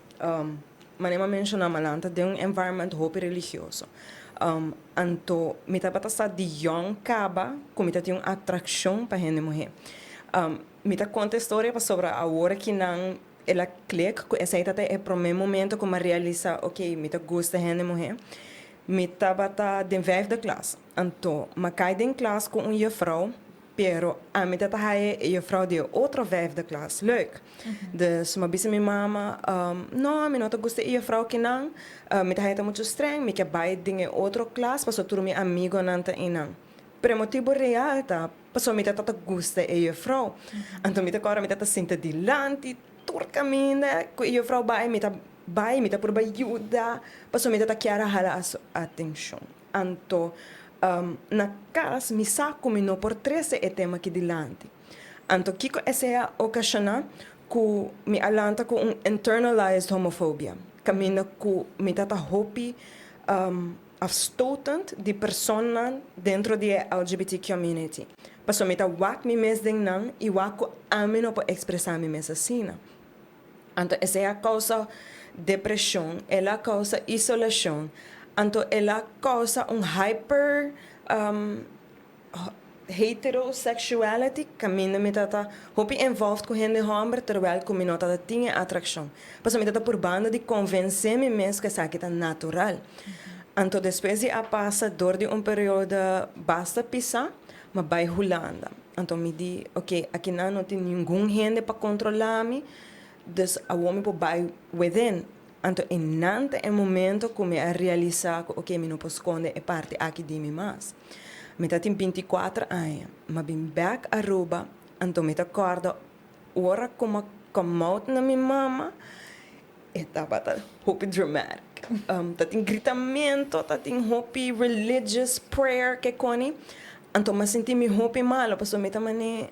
E: Manera mi a menciona mi a lanta den un environment hopi religioso. Anto mi tabata sa di yòn kaba ku mi ta tin un atrakshon pa hende muhé. Mi ta konta e storia pasobra awor aki nan el a klik ku esei ta e promé momento ku mi a realisá oke mi ta gusta hende muhé. Mi tabata den vijfde klas anto mi a kai den klas ku un jufrou. Pero ami ta ta haya e juffrouw di e otro vijfde klas leuk. Dus mi a bisa mi mama, No, mi no ta gusta e juffrouw kinan. Mi ta haya ta muchu streng, mi ke bai den e otro klas pasobra tur mi amigonan ta einan. Pero e motibu real ta pasobra mi ta ta gusta e juffrouw. Anto mi ta kòrda mi ta ta sinta dilanti tur kaminda ku e juffrouw bai mi ta bai, mi ta purba yuda pasobra mi ta ta kier a hala su atenshon. Anto, na kas mi sa ku mi no por trese e tema aki dilanti. Anto kiko esei a okashoná? Ku mi a lanta ku un internalized homofobia, kaminda ku mi ta ta hopi afstotend di personanan dentro di e LGBT community. Pasobra mi ta wak mi mes den nan i wak ku ami no por ekspresá mi mes asina. Anto esei a kousa depreshon, el a kousa isolashon, anto el a kousa un hyper heterosexuality kaminda mi tabata hopi involved ku hende hòmber terwèl ku mi no tabata tin e atrakshon. Pasobra mi tabata purbando di konvensé mi mes ku esaki ta natural. Anto despues di a pasa dor di un periodo basta pisá, mi a bai Hulanda. Anto mi di, ok, akinan no tin ningun hende pa kontrolá mi. Dus awor mi por bai within. Anto einan ta e momento ku mi a realisá ku oke mi no por skonde e parti aki di mi mas. Mi ta tin 24 aña, m'a bin bèk Aruba, anto mi ta kòrda ora ku m'a come out na mi mama, e tabata hopi dramatic. Ta tin gritamento, ta tin hopi religious prayer ke koni, anto m'a sinti mi hopi malo pasobra mi ta manera.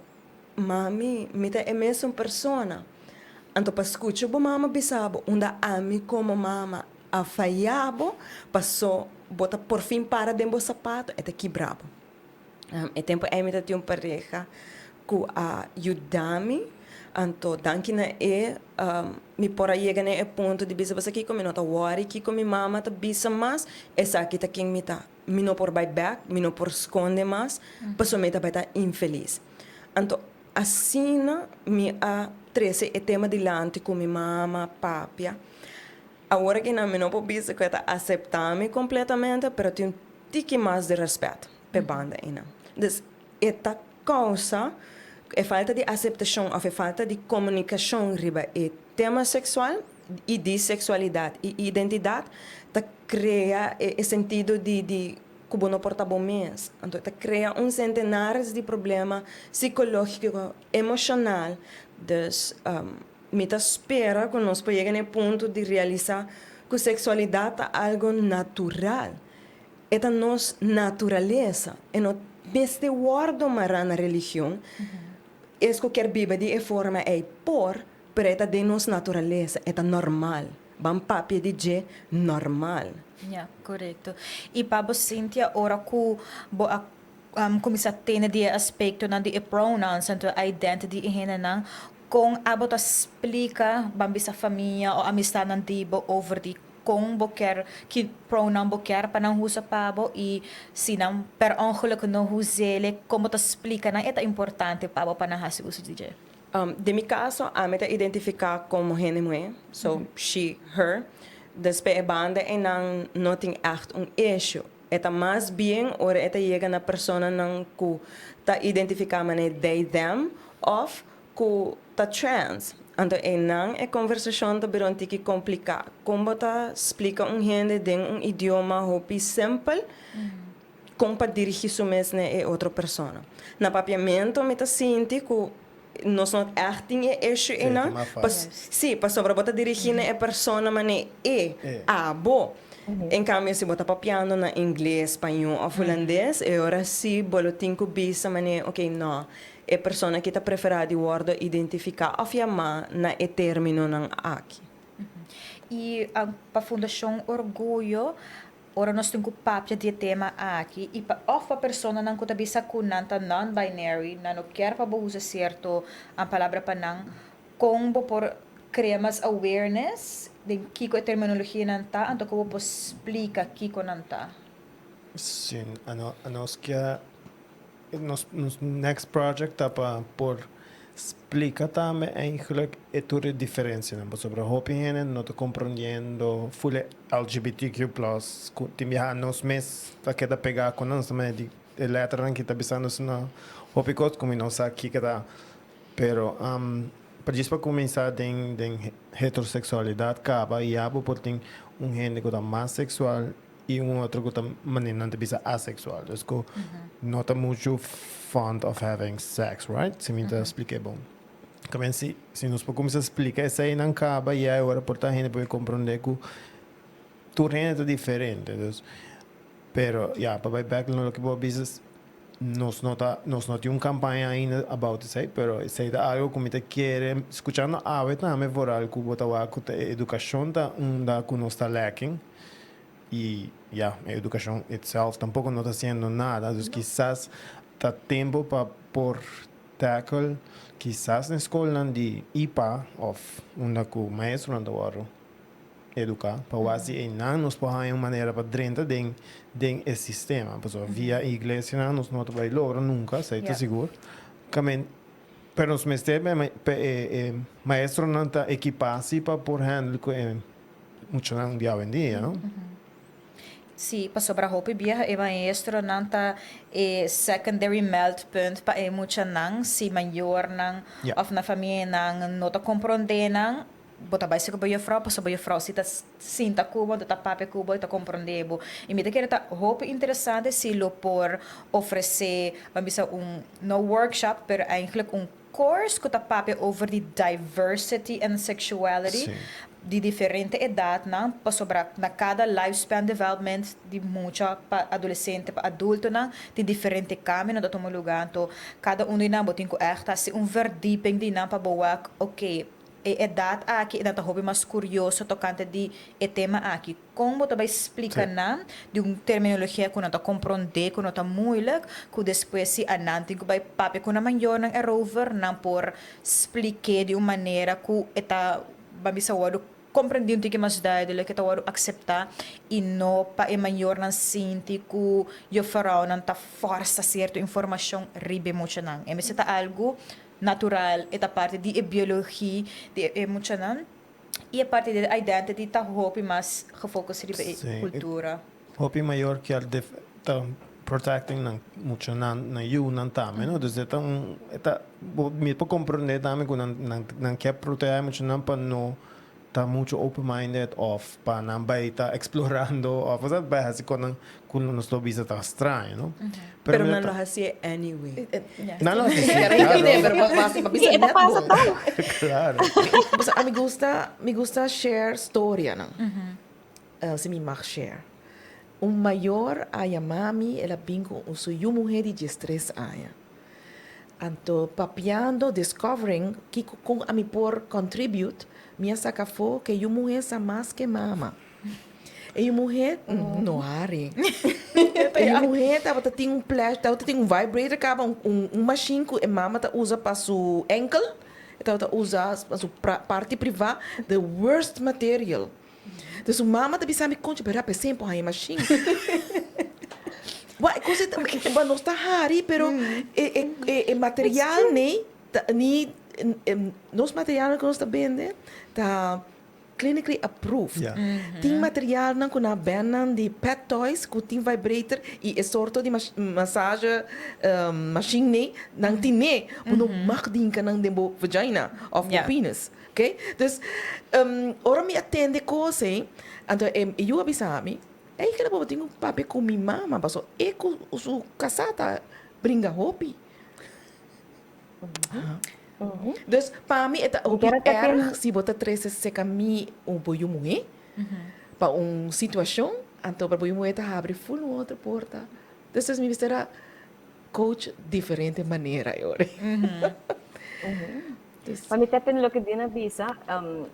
E: Mami, mi ta e mesun persona. Anto pa skucha bo mama bisa bo unda ami komo mama a faya bo, paso bo ta porfin para den bo sapato, e ta kibra bo. E tempu ei mi ta tin un pareha ku a yuda mi, anto danki na e mi por a yega na e punto di bisa bo sa kiko mi no ta wòri kiko mi mama ta bisa mas, esaki ta ken mi ta. Mi no por bai bèk, mi no por skonde mas, pasobra mi ta bai ta infelis. Anto, asina mi a trese e tema dilanti ku mi mama papia. Awor aki nan mi no por bisa ku e ta aseptá mi kompletamente, pero tin un tiki mas di rèspèt p'e banda einan. Dus, e ta kousa e falta di aseptashon òf e falta di komunikashon riba e tema seksual i di seksualidat i identidat ta krea e sentido di di ku bo no por ta bo mes. Anto e ta krea un sentenares di problema sikológiko, emoshonal. Dus mi ta spera ku nos por yega na e punto di realisá ku seksualidat ta algu natural. E ta nos naturalesa. E no mester wòrdu mará na religion. Es ku kier biba di e forma ei por, pero e ta den nos naturalesa, e ta normal. Ban papia di dje normal.
A: Ya, korekto. I pa bo Cynthia, ora ku bo a kuminsá tene di e aspektonan di e pronouns anto e identity di e hendenan, kon abo ta splika ban bisa famia o amistatnan di bo over di kon bo kier, ki pronoun bo kier pa nan usa pa bo i si nan per ongeluk no us'ele, kon bo ta splika nan e ta importante pa bo pa nan hasi uso di dje?
E: Den mi kaso, ami ta identifiká komo hende muhé, so she, her. Dus pa e banda einan no tin ègt un issue. E ta mas bien ora e ta yega na personanan ku ta identifiká manera they, them òf ku ta trans. Anto einan e konversashon ta bira un tiki kompliká. Kon bo ta splika un hende den un idioma hopi simpel kon pa dirigí su mes na e otro persona? Na papiamentu mi ta sinti ku nos no ègt tin e issue einan. Sí, pasobra bo ta dirigí na e persona manera e, abo. En kambio si bo ta papiando na ingles, spañó òf hulandes, e ora sí bo lo tin ku bisa manera, oke, nò, E persona ki ta preferá di wòrdu identifiká òf yamá na e términonan aki.
A: I pa Fundashon Orguyo, ora nos tin ku papia di e tema aki i pa òf pa personanan ku ta bisa ku nan ta non-binary, nan no kier pa bo usa sierto palabra pa nan, kon bo por krea mas awareness den kiko e terminologianan ta anto ku bo por splika kiko nan ta?
D: Sí, anos kier Nos next project ta pa por splica tambe eigenlijk e tur e diferencianan pasobra hopi hende no ta comprondiendo full e LGBTQ plus cu tin biaha nos mes ta keda pega cu nan ta di e letternan ki ta bisa nos na hopi cos cu mi no sa kico ta pero pa djis pa cuminsa den den heterosexualidad caba ya bo por tin un hende cu ta mas sexual y un otro cu ta manera nan ta bisa asexual dus cu no ta mucho fond of having sex right si mi ta splica e bon kamen si si nos por cuminsa splica esey nan caba y ahora por ta hende por comprende cu tur hende ta diferente dus pero ya pa bay back na loke bo a bisa nos no ta nos no tin un campaña ainda about esey pero esey ta algo cu mi ta kere scuchando awe tambe vooral cu bo ta wak cu ta e educacion ta unda cu nos ta lacking Y ya, e educacion itself tampoco no ta haciendo nada, dus kisas ta tempo pa por tackle kisas den scolnan di IPA of unda cu maestronan ta wordo educa pa wak si eynan nos por haya un manera pa drenta den den e sistema, pasobra via e iglesianan nos no ta bay logra nunca, esey ta sigur. Kamen, pero nos mester pa e maestronan ta ekipa si pa por handle cu e muchanan di awendia, no?
A: Sí, pasobra hopi biaha e maestronan ta e secondary meldpunt pa e muchanan, si mayornan of na famianan no ta comprende nan, bo ta bai serka bo juffrouw pasobra bo juffrouw si ta sinta ku bo, ta papia ku bo y ta comprende bo. Y mi ta kere ta hopi interesante si lo por ofrece, ban bisa un, no workshop, pero eigenlijk un course ku ta papia over di diversity and sexuality di diferente edatnan, pasobra na kada lifespan development di mucha pa adolesente pa adultonan tin diferente kambionan ta tuma luga, anto kada un di nan bo tin ku ègt hasi un verdieping di nan pa bo wak oke e edat aki nan ta hopi mas kurioso tokante di e tema aki. Kon bo ta bai splika nan di un terminologia ku nan ta komprondé, ku no ta muilik, ku despues si anan tin ku bai papia ku nan mayornan erover, nan por splik'é di un manera ku e ta, ban bisa, wòrdu komprendí un tiki mas duidelik, e ta wòrdu akseptá i no pa e mayornan sinti ku juffrouwnan ta fòrsa sierto informashon riba e muchanan. E mester ta algu natural, e ta parti di e biologia di e muchanan. I e parti di identity ta hopi mas gefocus riba e cultura.
D: Hopi mayor kier ta protecting nan muchanan, nan yunan tambe, no? Dus e ta un, e ta, bo mi por comprende tambe cu nan nan nan kier proteha e muchanan pa no ta mucho open minded of pa nan bay ta explorando of osea bay haci cosnan cu nos lo bisa ta straño, no?
E: Pero nan lo hacié anyway.
D: Nan lo hacié, claro.
B: Pero pa bisa net bon.
D: Claro.
B: Pasobra ami gusta, mi gusta share storianan. Si mi mag share. Un mayor a yama mi, el a bin cu su yu muhe di diestres aña. Anto papiando, discovering kico con ami por contribute, mi a saca afo cu e yu muhe sa mas cu e mama. E yu muhé no hari. E yu muhé tabata tin un pleasure, tabata tin un vibrator kaba, un un un machine ku e mama ta usa pa su enkel, e tabata usa pa su parti privá, the worst material. Entonces su mama ta bisa mi, Conchi, pero p'esei por haña e machine. Wak, e kos ei ta, nos ta hari, pero e e e material nei ta ni nos materialnan ku nos ta bende ta Clinically approved. Tin materialnan ku nan bend nan di pet toys ku tin vibrator i e sorto di massage machine nei nan tine. Bo no mag dinka nan den bo vagina of bo penis. Okay? Dus ora mi a tende kos ei, anto e yu a bisa mi, ei keda bo tin ku papia ku mi mama pasobra e ku su kasá ta bringa hopi. Dus pa mi e ta hopi erg si bo ta trese seka mi un bo yu muhé pa un situashon, anto bo yu muhé ta habri ful un otro porta. Dus mi mester a coach diferente manera e ora.
C: Pa mi ta tene loke Dina a bisa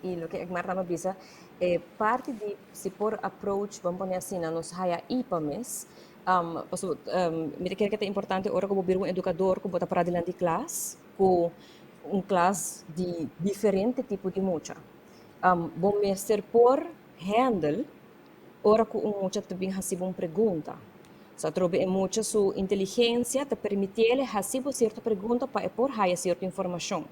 C: i loke Egmar tambe a bisa, e parti di si por approach, bo a pone asina, nos haya ipa mes, Pasobra mi ta kere ke ta importante ora ku bo bira un edukador ku bo ta para dilanti klas ku un klas di diferente tipo di mucha. Bo mester por handle ora ku un mucha ta bin hasi bo un pregunta. Sa atrobe e mucha su inteligensia ta permitiel hasi bo sierto pregunta pa e por haya sierto informashon.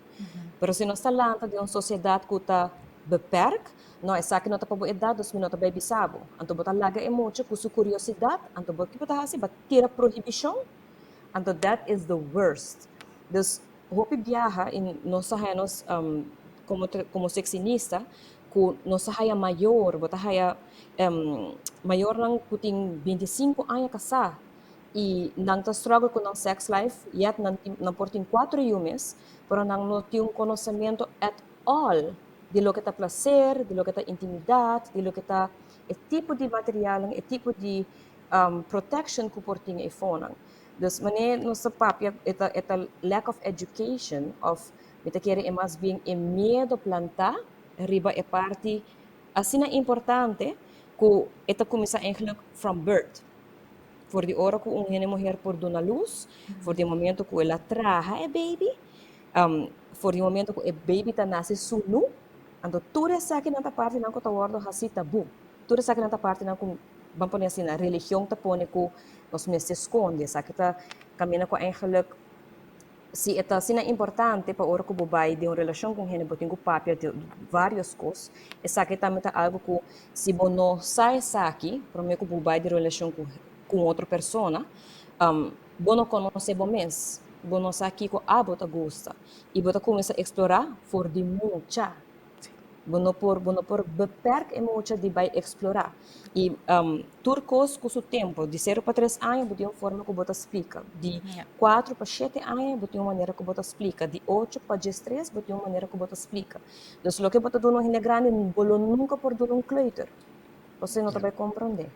C: Pero si nos ta lanta den un sosiedat ku ta beperk, No, esaki no ta pa bo edat, dus mi no ta bai bisa bo. Anto bo ta laga e mucha ku su kuriosidat, anto bo ki bo ta hasi? Bo tira prohibishon, anto that is the worst. Dus hopi biaha i nos ta haya nos komo komo seksinista ku nos ta haya mayor, bo ta haya mayornan ku tin 25 aña kasá i nan ta struggle ku nan sex life yet nan tin nan por tin kuater yu mes, pero nan no tin un konosementu at all di loke ta placer, di loke ta intimidad, di loke ta e tipo di materialnan, e tipo di protection ku por tin eifonan. Dus manera nos ta papia e ta e ta lack of education of mi ta kere e mas bien e miedo plantá riba e parti asina importante ku e ta kuminsá eigenlijk from birth. For di ora ku un hende muher por duna lus, for di e momento ku el a traha e baby, For di momento ku e baby ta nase sunu, anto tur esakinan ta partinan ku ta wòrdu hasi tabú. Tur esakinan ta partinan ku, ban pone asina, religion ta pone ku nos mester skonde. Esaki ta kaminda ku eigenlijk Si e ta asina importante pa ora ku bo bai den un relashon ku un hende bo tin ku papia di vários kos, esaki tambe ta algu ku si bo no sa esaki promé ku bo bai den relashon ku ku un otro persona, bo no konosé bo mes, bo no sa kiko abo ta gusta i bo ta kuminsá eksplorá for di mucha. Bo no por bo no por beperk e mucha di bai eksplorá. I tur kos ku su tempu. Di sero pa tres aña bo tin un forma ku bo ta splika. Di kuatro pa shete aña bo tin un manera ku bo ta splika. Di ocho pa diestres bo tin un manera ku bo ta splika. Dus loke bo ta duna un hende grandi bo lo nunka por duna un kleuter. Pasobra e no ta bai komprondé.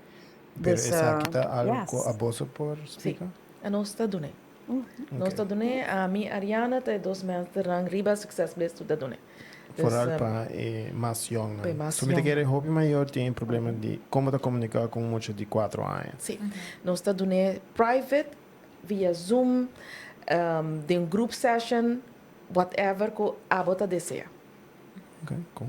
D: Pero esaki ta algu ku aboso por splika?
B: Si, anos ta dun'é. Nos ta dun'é, ami, Ariana ta e dos mensternan riba Success Bliss ku ta dun'é.
D: Vooral pa e mas yongnan. So mi ta kere hopi mayor tin e problema di como ta comunica cu un mucha di cuatro aña.
B: Si. Nos ta dun'é private, via Zoom, den un group session, whatever cu abo ta desea.
D: Ok, cool.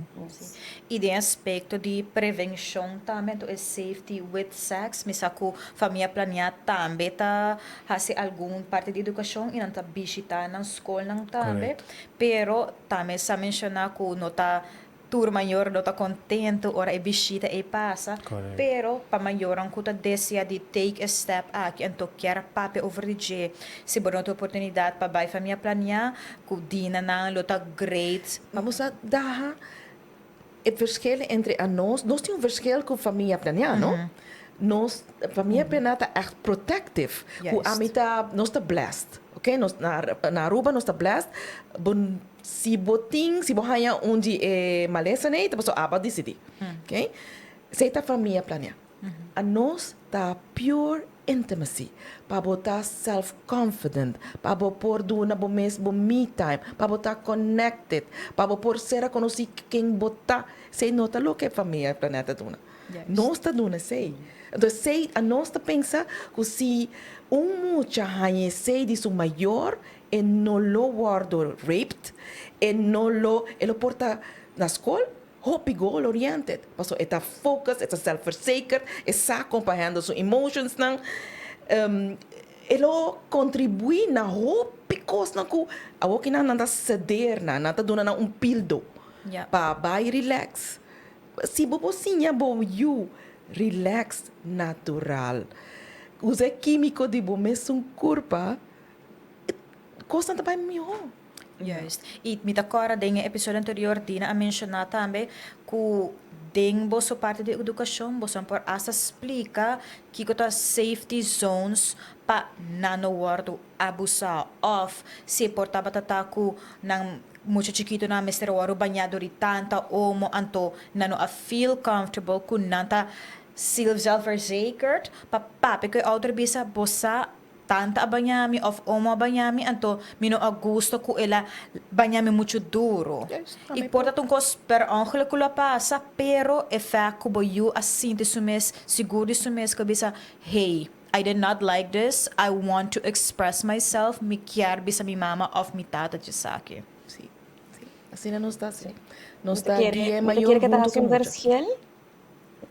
A: Y den aspecto di prevencion tambe, anto e safety with sex, mi sa cu Famia Planea tambe ta haci algun parti di educacion y nan ta bishita nan scolnan tambe. Pero tambe sa menciona cu no ta tur mayor no ta contento ora e bishita ey pasa, pero pa mayornan cu ta desea di take e step aki anto kier a papia over di dje, si bo no tin oportunidad pa bay Famia Planea cu dina nan lo ta great.
B: Vamos a daha e verschil entre anos, nos tin un verschil cu Famia Planea no, nos Famia Planea ta echt protective, cu ami ta, nos ta blessed. Ok, nos na na Aruba nos ta blessed, bo si bo tin si bo haña un di e malesanan ei ta pasobra abo a disidí, ok. Esei ta famia planea. Anos ta pure intimacy, pa bo ta self confident, pa bo por duna bo mes bo me time, pa bo ta connected, pa bo por ser a konosí ken bo ta. Esei no ta loke famia planea ta duna. Nos ta duna esei. Entonces esei anos ta pensa ku si un mucha haña esei di su mayor e no lo wòrdu raped, e no lo e lo por ta na skol hopi goal oriented pasobra e ta focus, e ta self verzekerd, e sa kon pa handle su emotionsnan, e lo kontribuí na hopi kosnan ku awor kinan nan ta seder nan, nan ta duna nan un pildo pa bai relax. Si bo por siña bo yu relax natural, usa e kímiko di bo mesun kurpa, kosnan ta bai mihó.
A: Juist. I mi ta kòrda den e episodio anterior Dina a menshoná tambe ku den boso parti di edukashon boso por asta splika kiko ta safety zones pa nan no wòrdu abusá òf si e por tabata ta ku nan mucha chikitonan mester a wòrdu bañá dor di tanta omo anto nan no a feel comfortable ku nan ta zelfverzekerd pa papia ku e ouder bisa bo sa tanta a baña mi òf omo a baña mi anto mi no a gusta ku el a baña mi muchu duru i por ta ta un kos per ongeluk ku lo a pasa pero e fèkt ku bo yu a sinti su mes sigur di su mes ku a bisa hey I did not like this, I want to express myself, mi kier bisa mi mama of mi tata djesaki.
B: Sí, sí. Asina nos ta haci. Nos ta guia e mayor hunto cu e mucha.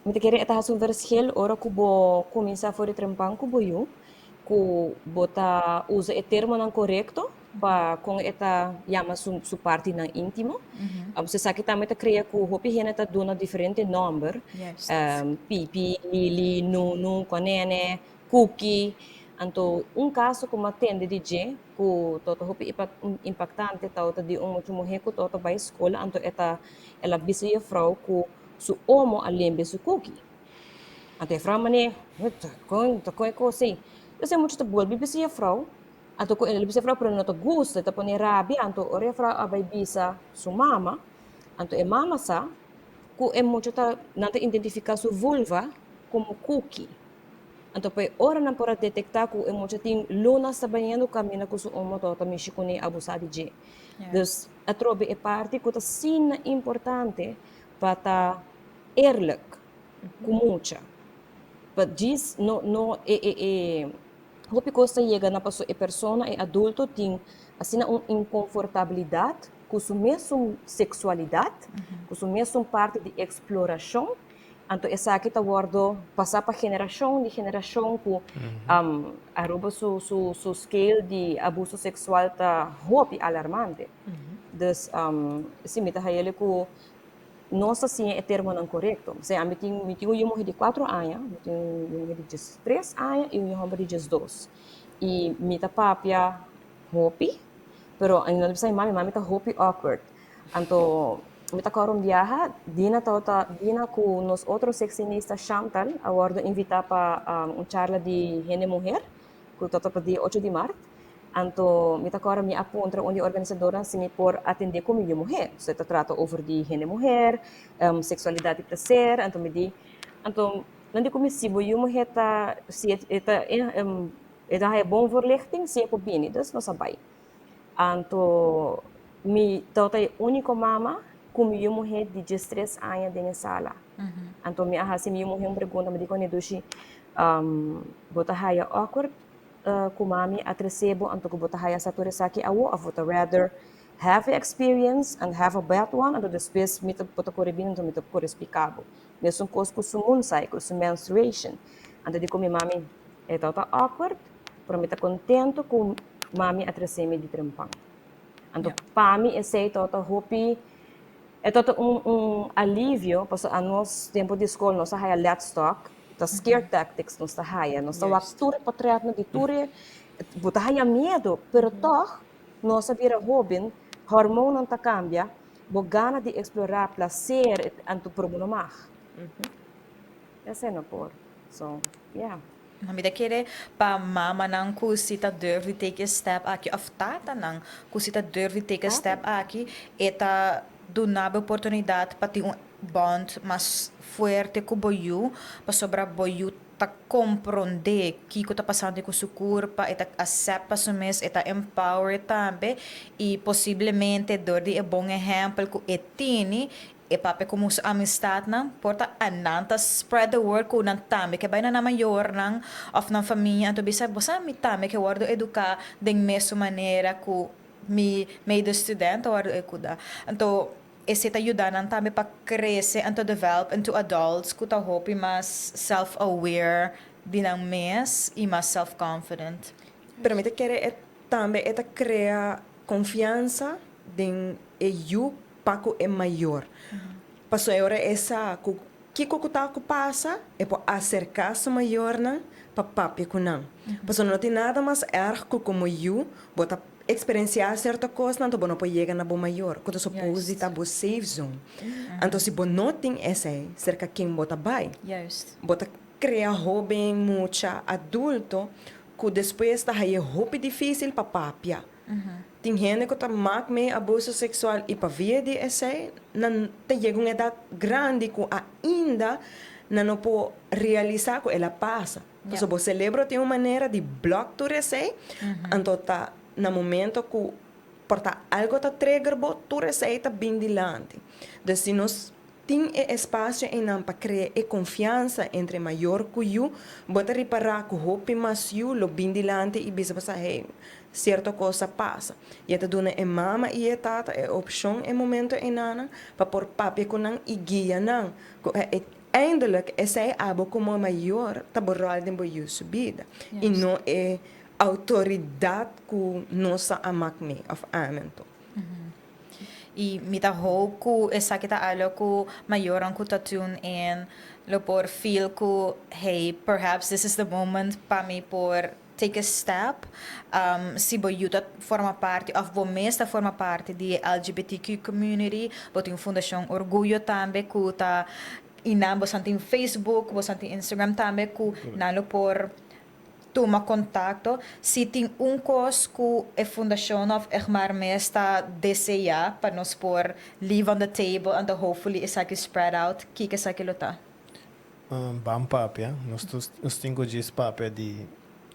C: Mi ta kere e ta haci un verschil ora cu bo cuminsa for di trempan cu bo yu, cu bo ta usa e termonan corecto pa con e ta yama su su partinan intimo. So esaki tambe ta crea cu hopi hende ta duna diferente nomber, Pipi, Lili, Nunu, Konene, Kuki. Anto un caso cu mi a tende di dje cu tabata hopi impactante tabata di un mucha muhe cu tabata bay school anto e ta el a bisa juffrouw cu su omo a lembe su kuki. Anto juffrouw mane, con ta con e cos ey? Entonces e mucha ta bolbe bisa juffrouw. Anto ku el bisa e frou pero no ta gusta, e ta pone rabia, anto ora e frou a bai bisa su mama, anto e mama sa ku e mucha ta nan ta identifiká su vulva komo kuki. Anto pa e ora nan por a detektá ku e mucha tin lunas ta bañando kaminda ku su omo tabata mishi kuné abusá di dje. Dus atrobe e parti ku ta asina importante pa ta eerlijk ku mucha, pa djis no no e e e. Hopi kos ta yega na paso e persona, e adulto, tin asina un inkonfortabilidat ku su mesun seksualidat, ku su mesun parti di eksplorashon. Anto esaki ta wordo pasa pa generacion di generacion cu Aruba su scale di abuso sexual ta hopi alarmante. Dus si mi ta hayele cu nos ta siña e termonan corecto. Osea ami tin mi tin un yu muhe di cuatro aña, mi tin un yu muhe di diestres aña y un yu homber di diesdos. Y mi ta papia hopi, pero nan ta bisa mi mami, mami ta hopi awkward. Anto mi ta kòrda un biaha, Dina tabata, Dina ku nos otro sexinista Chantal a wòrdu invitá pa un charla di hende muher ku tabata pa dia ocho di mart. Anto mi ta kòrda mi a puntra un di e organisadornan si mi por atendé ku mi yu muhé. So e ta trata over di hende muher, seksualidat i plaser. Anto mi di, anto nan di ku mi si bo yu muhé ta, si e ta e ta haña bon voorlichting, si e por bini. Dus nos a bai. Anto mi tabata e úniko mama ku mi yu muhé di diestres aña den e sala. Anto mi a hasi mi yu muhé un pregunta, mi di kuné, Dushi, bo ta haya awkward ku mami a trese bo anto ku bo ta haya sa tur esaki awo òf bo ta rather have e experience and have a bad one anto despues mi ta bo ta kore bini anto mi ta kore splika bo. Mesun kos ku su moon cycle, su menstruation. Anto di ku mi mami e tabata awkward. Pero mi ta contento cu mami a trece mi di trempan. Anto pa mi esey tabata hopi, e tabata un un alivio pasobra anos tempo di scol nos a haya let's talk, ta scare tactics nos ta haya, nos ta wak tur e potretnan di tur e, bo ta haya miedo, pero tog nos a bira hoben, hormoonnan ta cambia, bo gana di explora placer, anto pero bo no mag. Esey no por, so yeah.
A: Mi ta kere pa mamanan ku si ta durf di take e step aki òf tatanan ku si ta durf di take e step aki, e ta duna bo oportunidat pa tin un bond mas fuerte ku bo yu, pasobra bo yu ta komprondé kiko ta pasando ku su kurpa, e ta asepta su mes, e ta empower tambe i posiblemente dor di e bon ehèmpel ku e tini, E papia komo su amistadnan por ta a nan ta spread the word ku nan tambe ke bai na nan mayornan òf nan famia anto bisa bo sa mi tambe ke wòrdu eduká den mesun manera ku mi medestudent ta wòrdu ekuda. Anto esei ta yuda nan tambe pa krese anto develop into adults ku ta hopi mas self aware di nan mes i mas self confident.
E: Pero mi ta kere e tambe e ta krea konfiansa den e yu pa ku e mayor. Pasobra e ora e sa ku kiko ku ta ku pasa, e por aserká su mayornan pa papia ku nan. Pasobra no tin nada mas erg ku komo yu bo ta eksperensiá sierto kosnan anto bo no por yega na bo mayor, ku ta supos di ta bo safe zone. Anto si bo no tin esei, serka ken bo ta bai? Bo ta krea hóben, mucha, adulto ku despues ta hañ'é hopi difísil pa papia. Tin hende ku ta mak mee abuso seksual i pa via di esei nan ta yega un edat grandi ku ainda nan no por realisá ku el a pasa. Pasobra bo selebro tin un manera di blòk tur esei, anto ta na momento ku por ta algo ta trigger bo, tur esei ta bin dilanti. Dus si nos Tin e espasio einan pa krea e konfiansa entre mayor ku yu, bo ta ripará ku hopi mas yu lo bin dilanti i bisa bo sa, hey, sierto kos a pasa. I e ta duna e mama i e tata e opshon e momento einanan pa por papia ku nan i guia nan ku eindelijk esei abo komo mayor ta bo ròl den bo yu su bida i no e outoridat ku nos a mak mee òf amen to.
A: I mi ta hoop ku esaki ta algo ku mayornan ku ta tune in lo por feel ku hey, perhaps this is the moment pa mi por take a step. Si bo yu ta forma parti òf bo mes ta forma parti di e LGBTQ community, bo tin Fundashon Orguyo tambe ku ta i nan bosan tin Facebook, bosan tin Instagram tambe ku nan lo por tuma kontakto. Si tin un kos ku e fundashon òf Egmar mes ta deseá pa nos por leave on the table anto hopefully esaki spread out, kiko esaki lo ta?
D: Ban papia. Nos nos tin ku djis papia di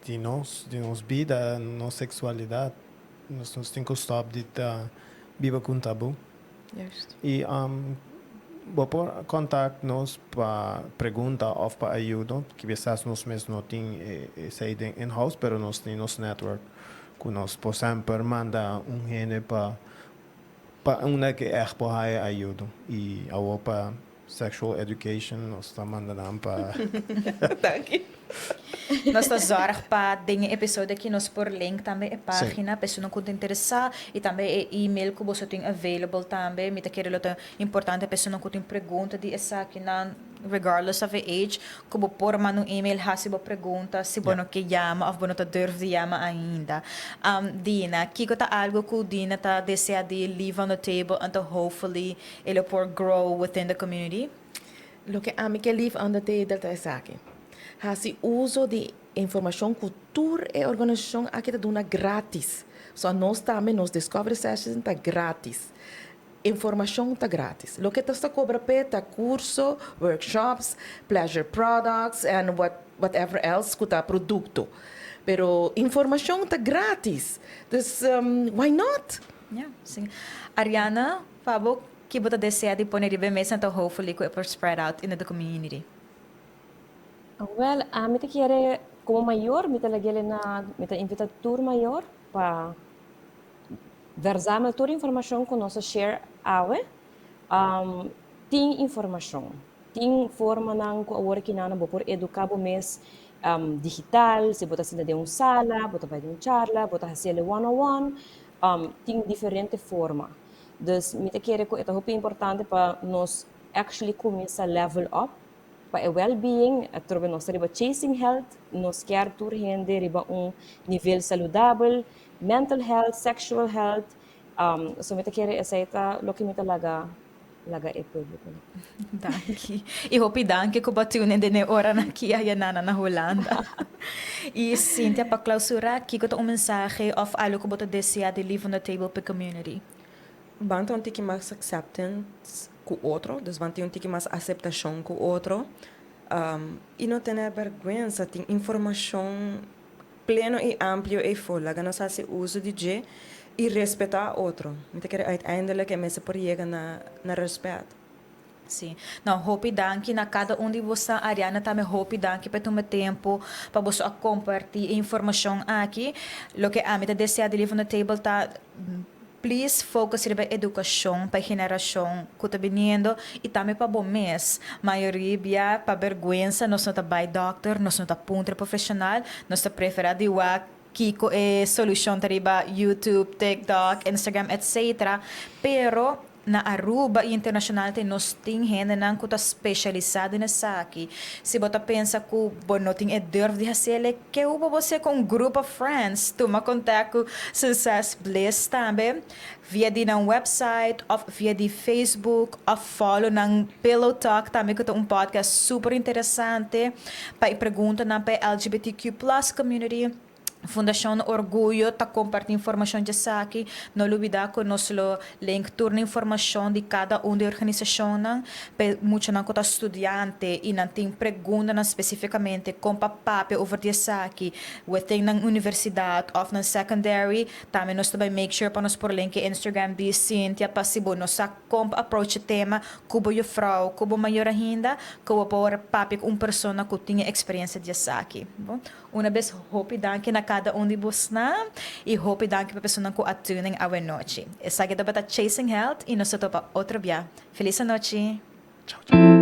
D: di nos, di nos bida, nos seksualidat. Nos nos tin ku stòp di ta biba ku un tabú. I bo por contact nos pa pregunta of pa ayudo. Kisas nos mes no tin esei den in house, pero nos tin nos network cu nos por semper manda un hende pa pa unda cu echt por haya ayudo. I awor pa. Sexual education nos ta manda nan pa.
B: Danki.
A: Nos ta zorg pa den e episodio aki nos por link tambe e pagina pa esunnan ku ta interesa i tambe e email ku boso tin available tambe. Mi ta kere lo ta importante pa esunnan ku tin pregunta di esakinan regardless of e age ku bo por manda un email hasi bo pregunta si bo no ke yama of bo no ta durf di yama ainda. Dina, kiko ta algo ku Dina ta desea di leave on the table anto hopefully E lo por grow within the community?
B: Loke ami ke leave on the table ta esaki, Hasi uso di informashon ku tur e organisashon aki ta duna gratis. So anos tambe nos Discovery Sessions ta gratis. Informashon ta gratis. Loke ta sta kobra p'e ta kurso, workshops, pleasure products and what whatever else ku ta produkto. Pero informashon ta gratis. Dus why not?
A: Ya, si. Ariana, Pa bo, ki bo ta desea di pone riba e mesa anto hopefully ku e por spread out into the community?
C: Wel, ami ta kere, komo mayor mi ta lag'el na, mi ta invita tur mayor pa verzamel tur informashon ku nos a share awe. Tin informashon, tin formanan ku awor kinan bo por eduká bo mes digital, si bo ta sinta den un sala, bo ta bai den un charla, bo ta hasiel e one on one, tin diferente forma. Dus mi ta kere ku e ta hopi importante pa nos actually kuminsá level up pa e well-being, atrobe nos ta riba chasing health, nos kier tur hende riba un nivel saludabel, mental health, sexual health, so mi ta kere esei ta loke mi ta laga laga e pueblo ku.
A: Danki. I hopi danki ku bo a tune den e oranan aki aya nana na Hulanda. I Cynthia, pa clausura, kiko ta un mensahe of algo ku bo ta desea di leave on the table pa e community?
E: Ban ta un tiki mas acceptance ku otro, dus ban tin un tiki mas aceptacion ku otro. I no tene berguensa, tin informacion pleno i amplio eyfo, laga nos hasi uso di dje i respetá otro. Mi ta kere uiteindelijk e mester por yega na na respet.
A: Sí. No, hopi danki na kada un di boso. Ariana tambe hopi danki pa e tuma tempu pa boso a kompartí e informashon aki. Loke ami ta deseá di Leave on the Table ta Please focus riba educacion pa e generacion cu ta biniendo y tambe pa bo mes. Mayoria bia pa berguensa nos no ta bay dokter, nos no ta puntra profesional, nos ta prefera di wak kico e solucion ta riba YouTube, TikTok, Instagram etc. Pero na Aruba y internacional te nos tin hendenan cu ta specialisa den esaki. Si bo ta pensa cu bo no tin e durf di haciel e Ke hubo bo ser ku un group of friends? Tuma kontak ku Success Bliss tambe via di nan website of via di Facebook of follow nan Pillow Talk tambe ku ta un podcast super interesante pa e preguntanan pa e LGBTQ plus community. Fundashon Orguyo ta komparti informashon djesaki. No lubida ku nos lo link tur na informashon di kada un di e organisashonnan. Pa e muchanan ku ta studiante i nan tin preguntanan spesifikamente kon pa papia over di esaki within nan universidat òf nan secondary, tambe nos ta bai make sure pa nos por link e Instagram di Cynthia pa si bo no sa kon pa approach e tema ku bo jufrou, ku bo mayor ainda, ku bo por papia ku un persona ku tin e eksperensia di esaki. Bon. Una bes hopi danki na kada un di bosnan i hopi danki pa personan ku a tune in awenochi. Esaki tabata Chasing Health i nos ta topa otro bia. Feliz anochi!
D: Chao chao.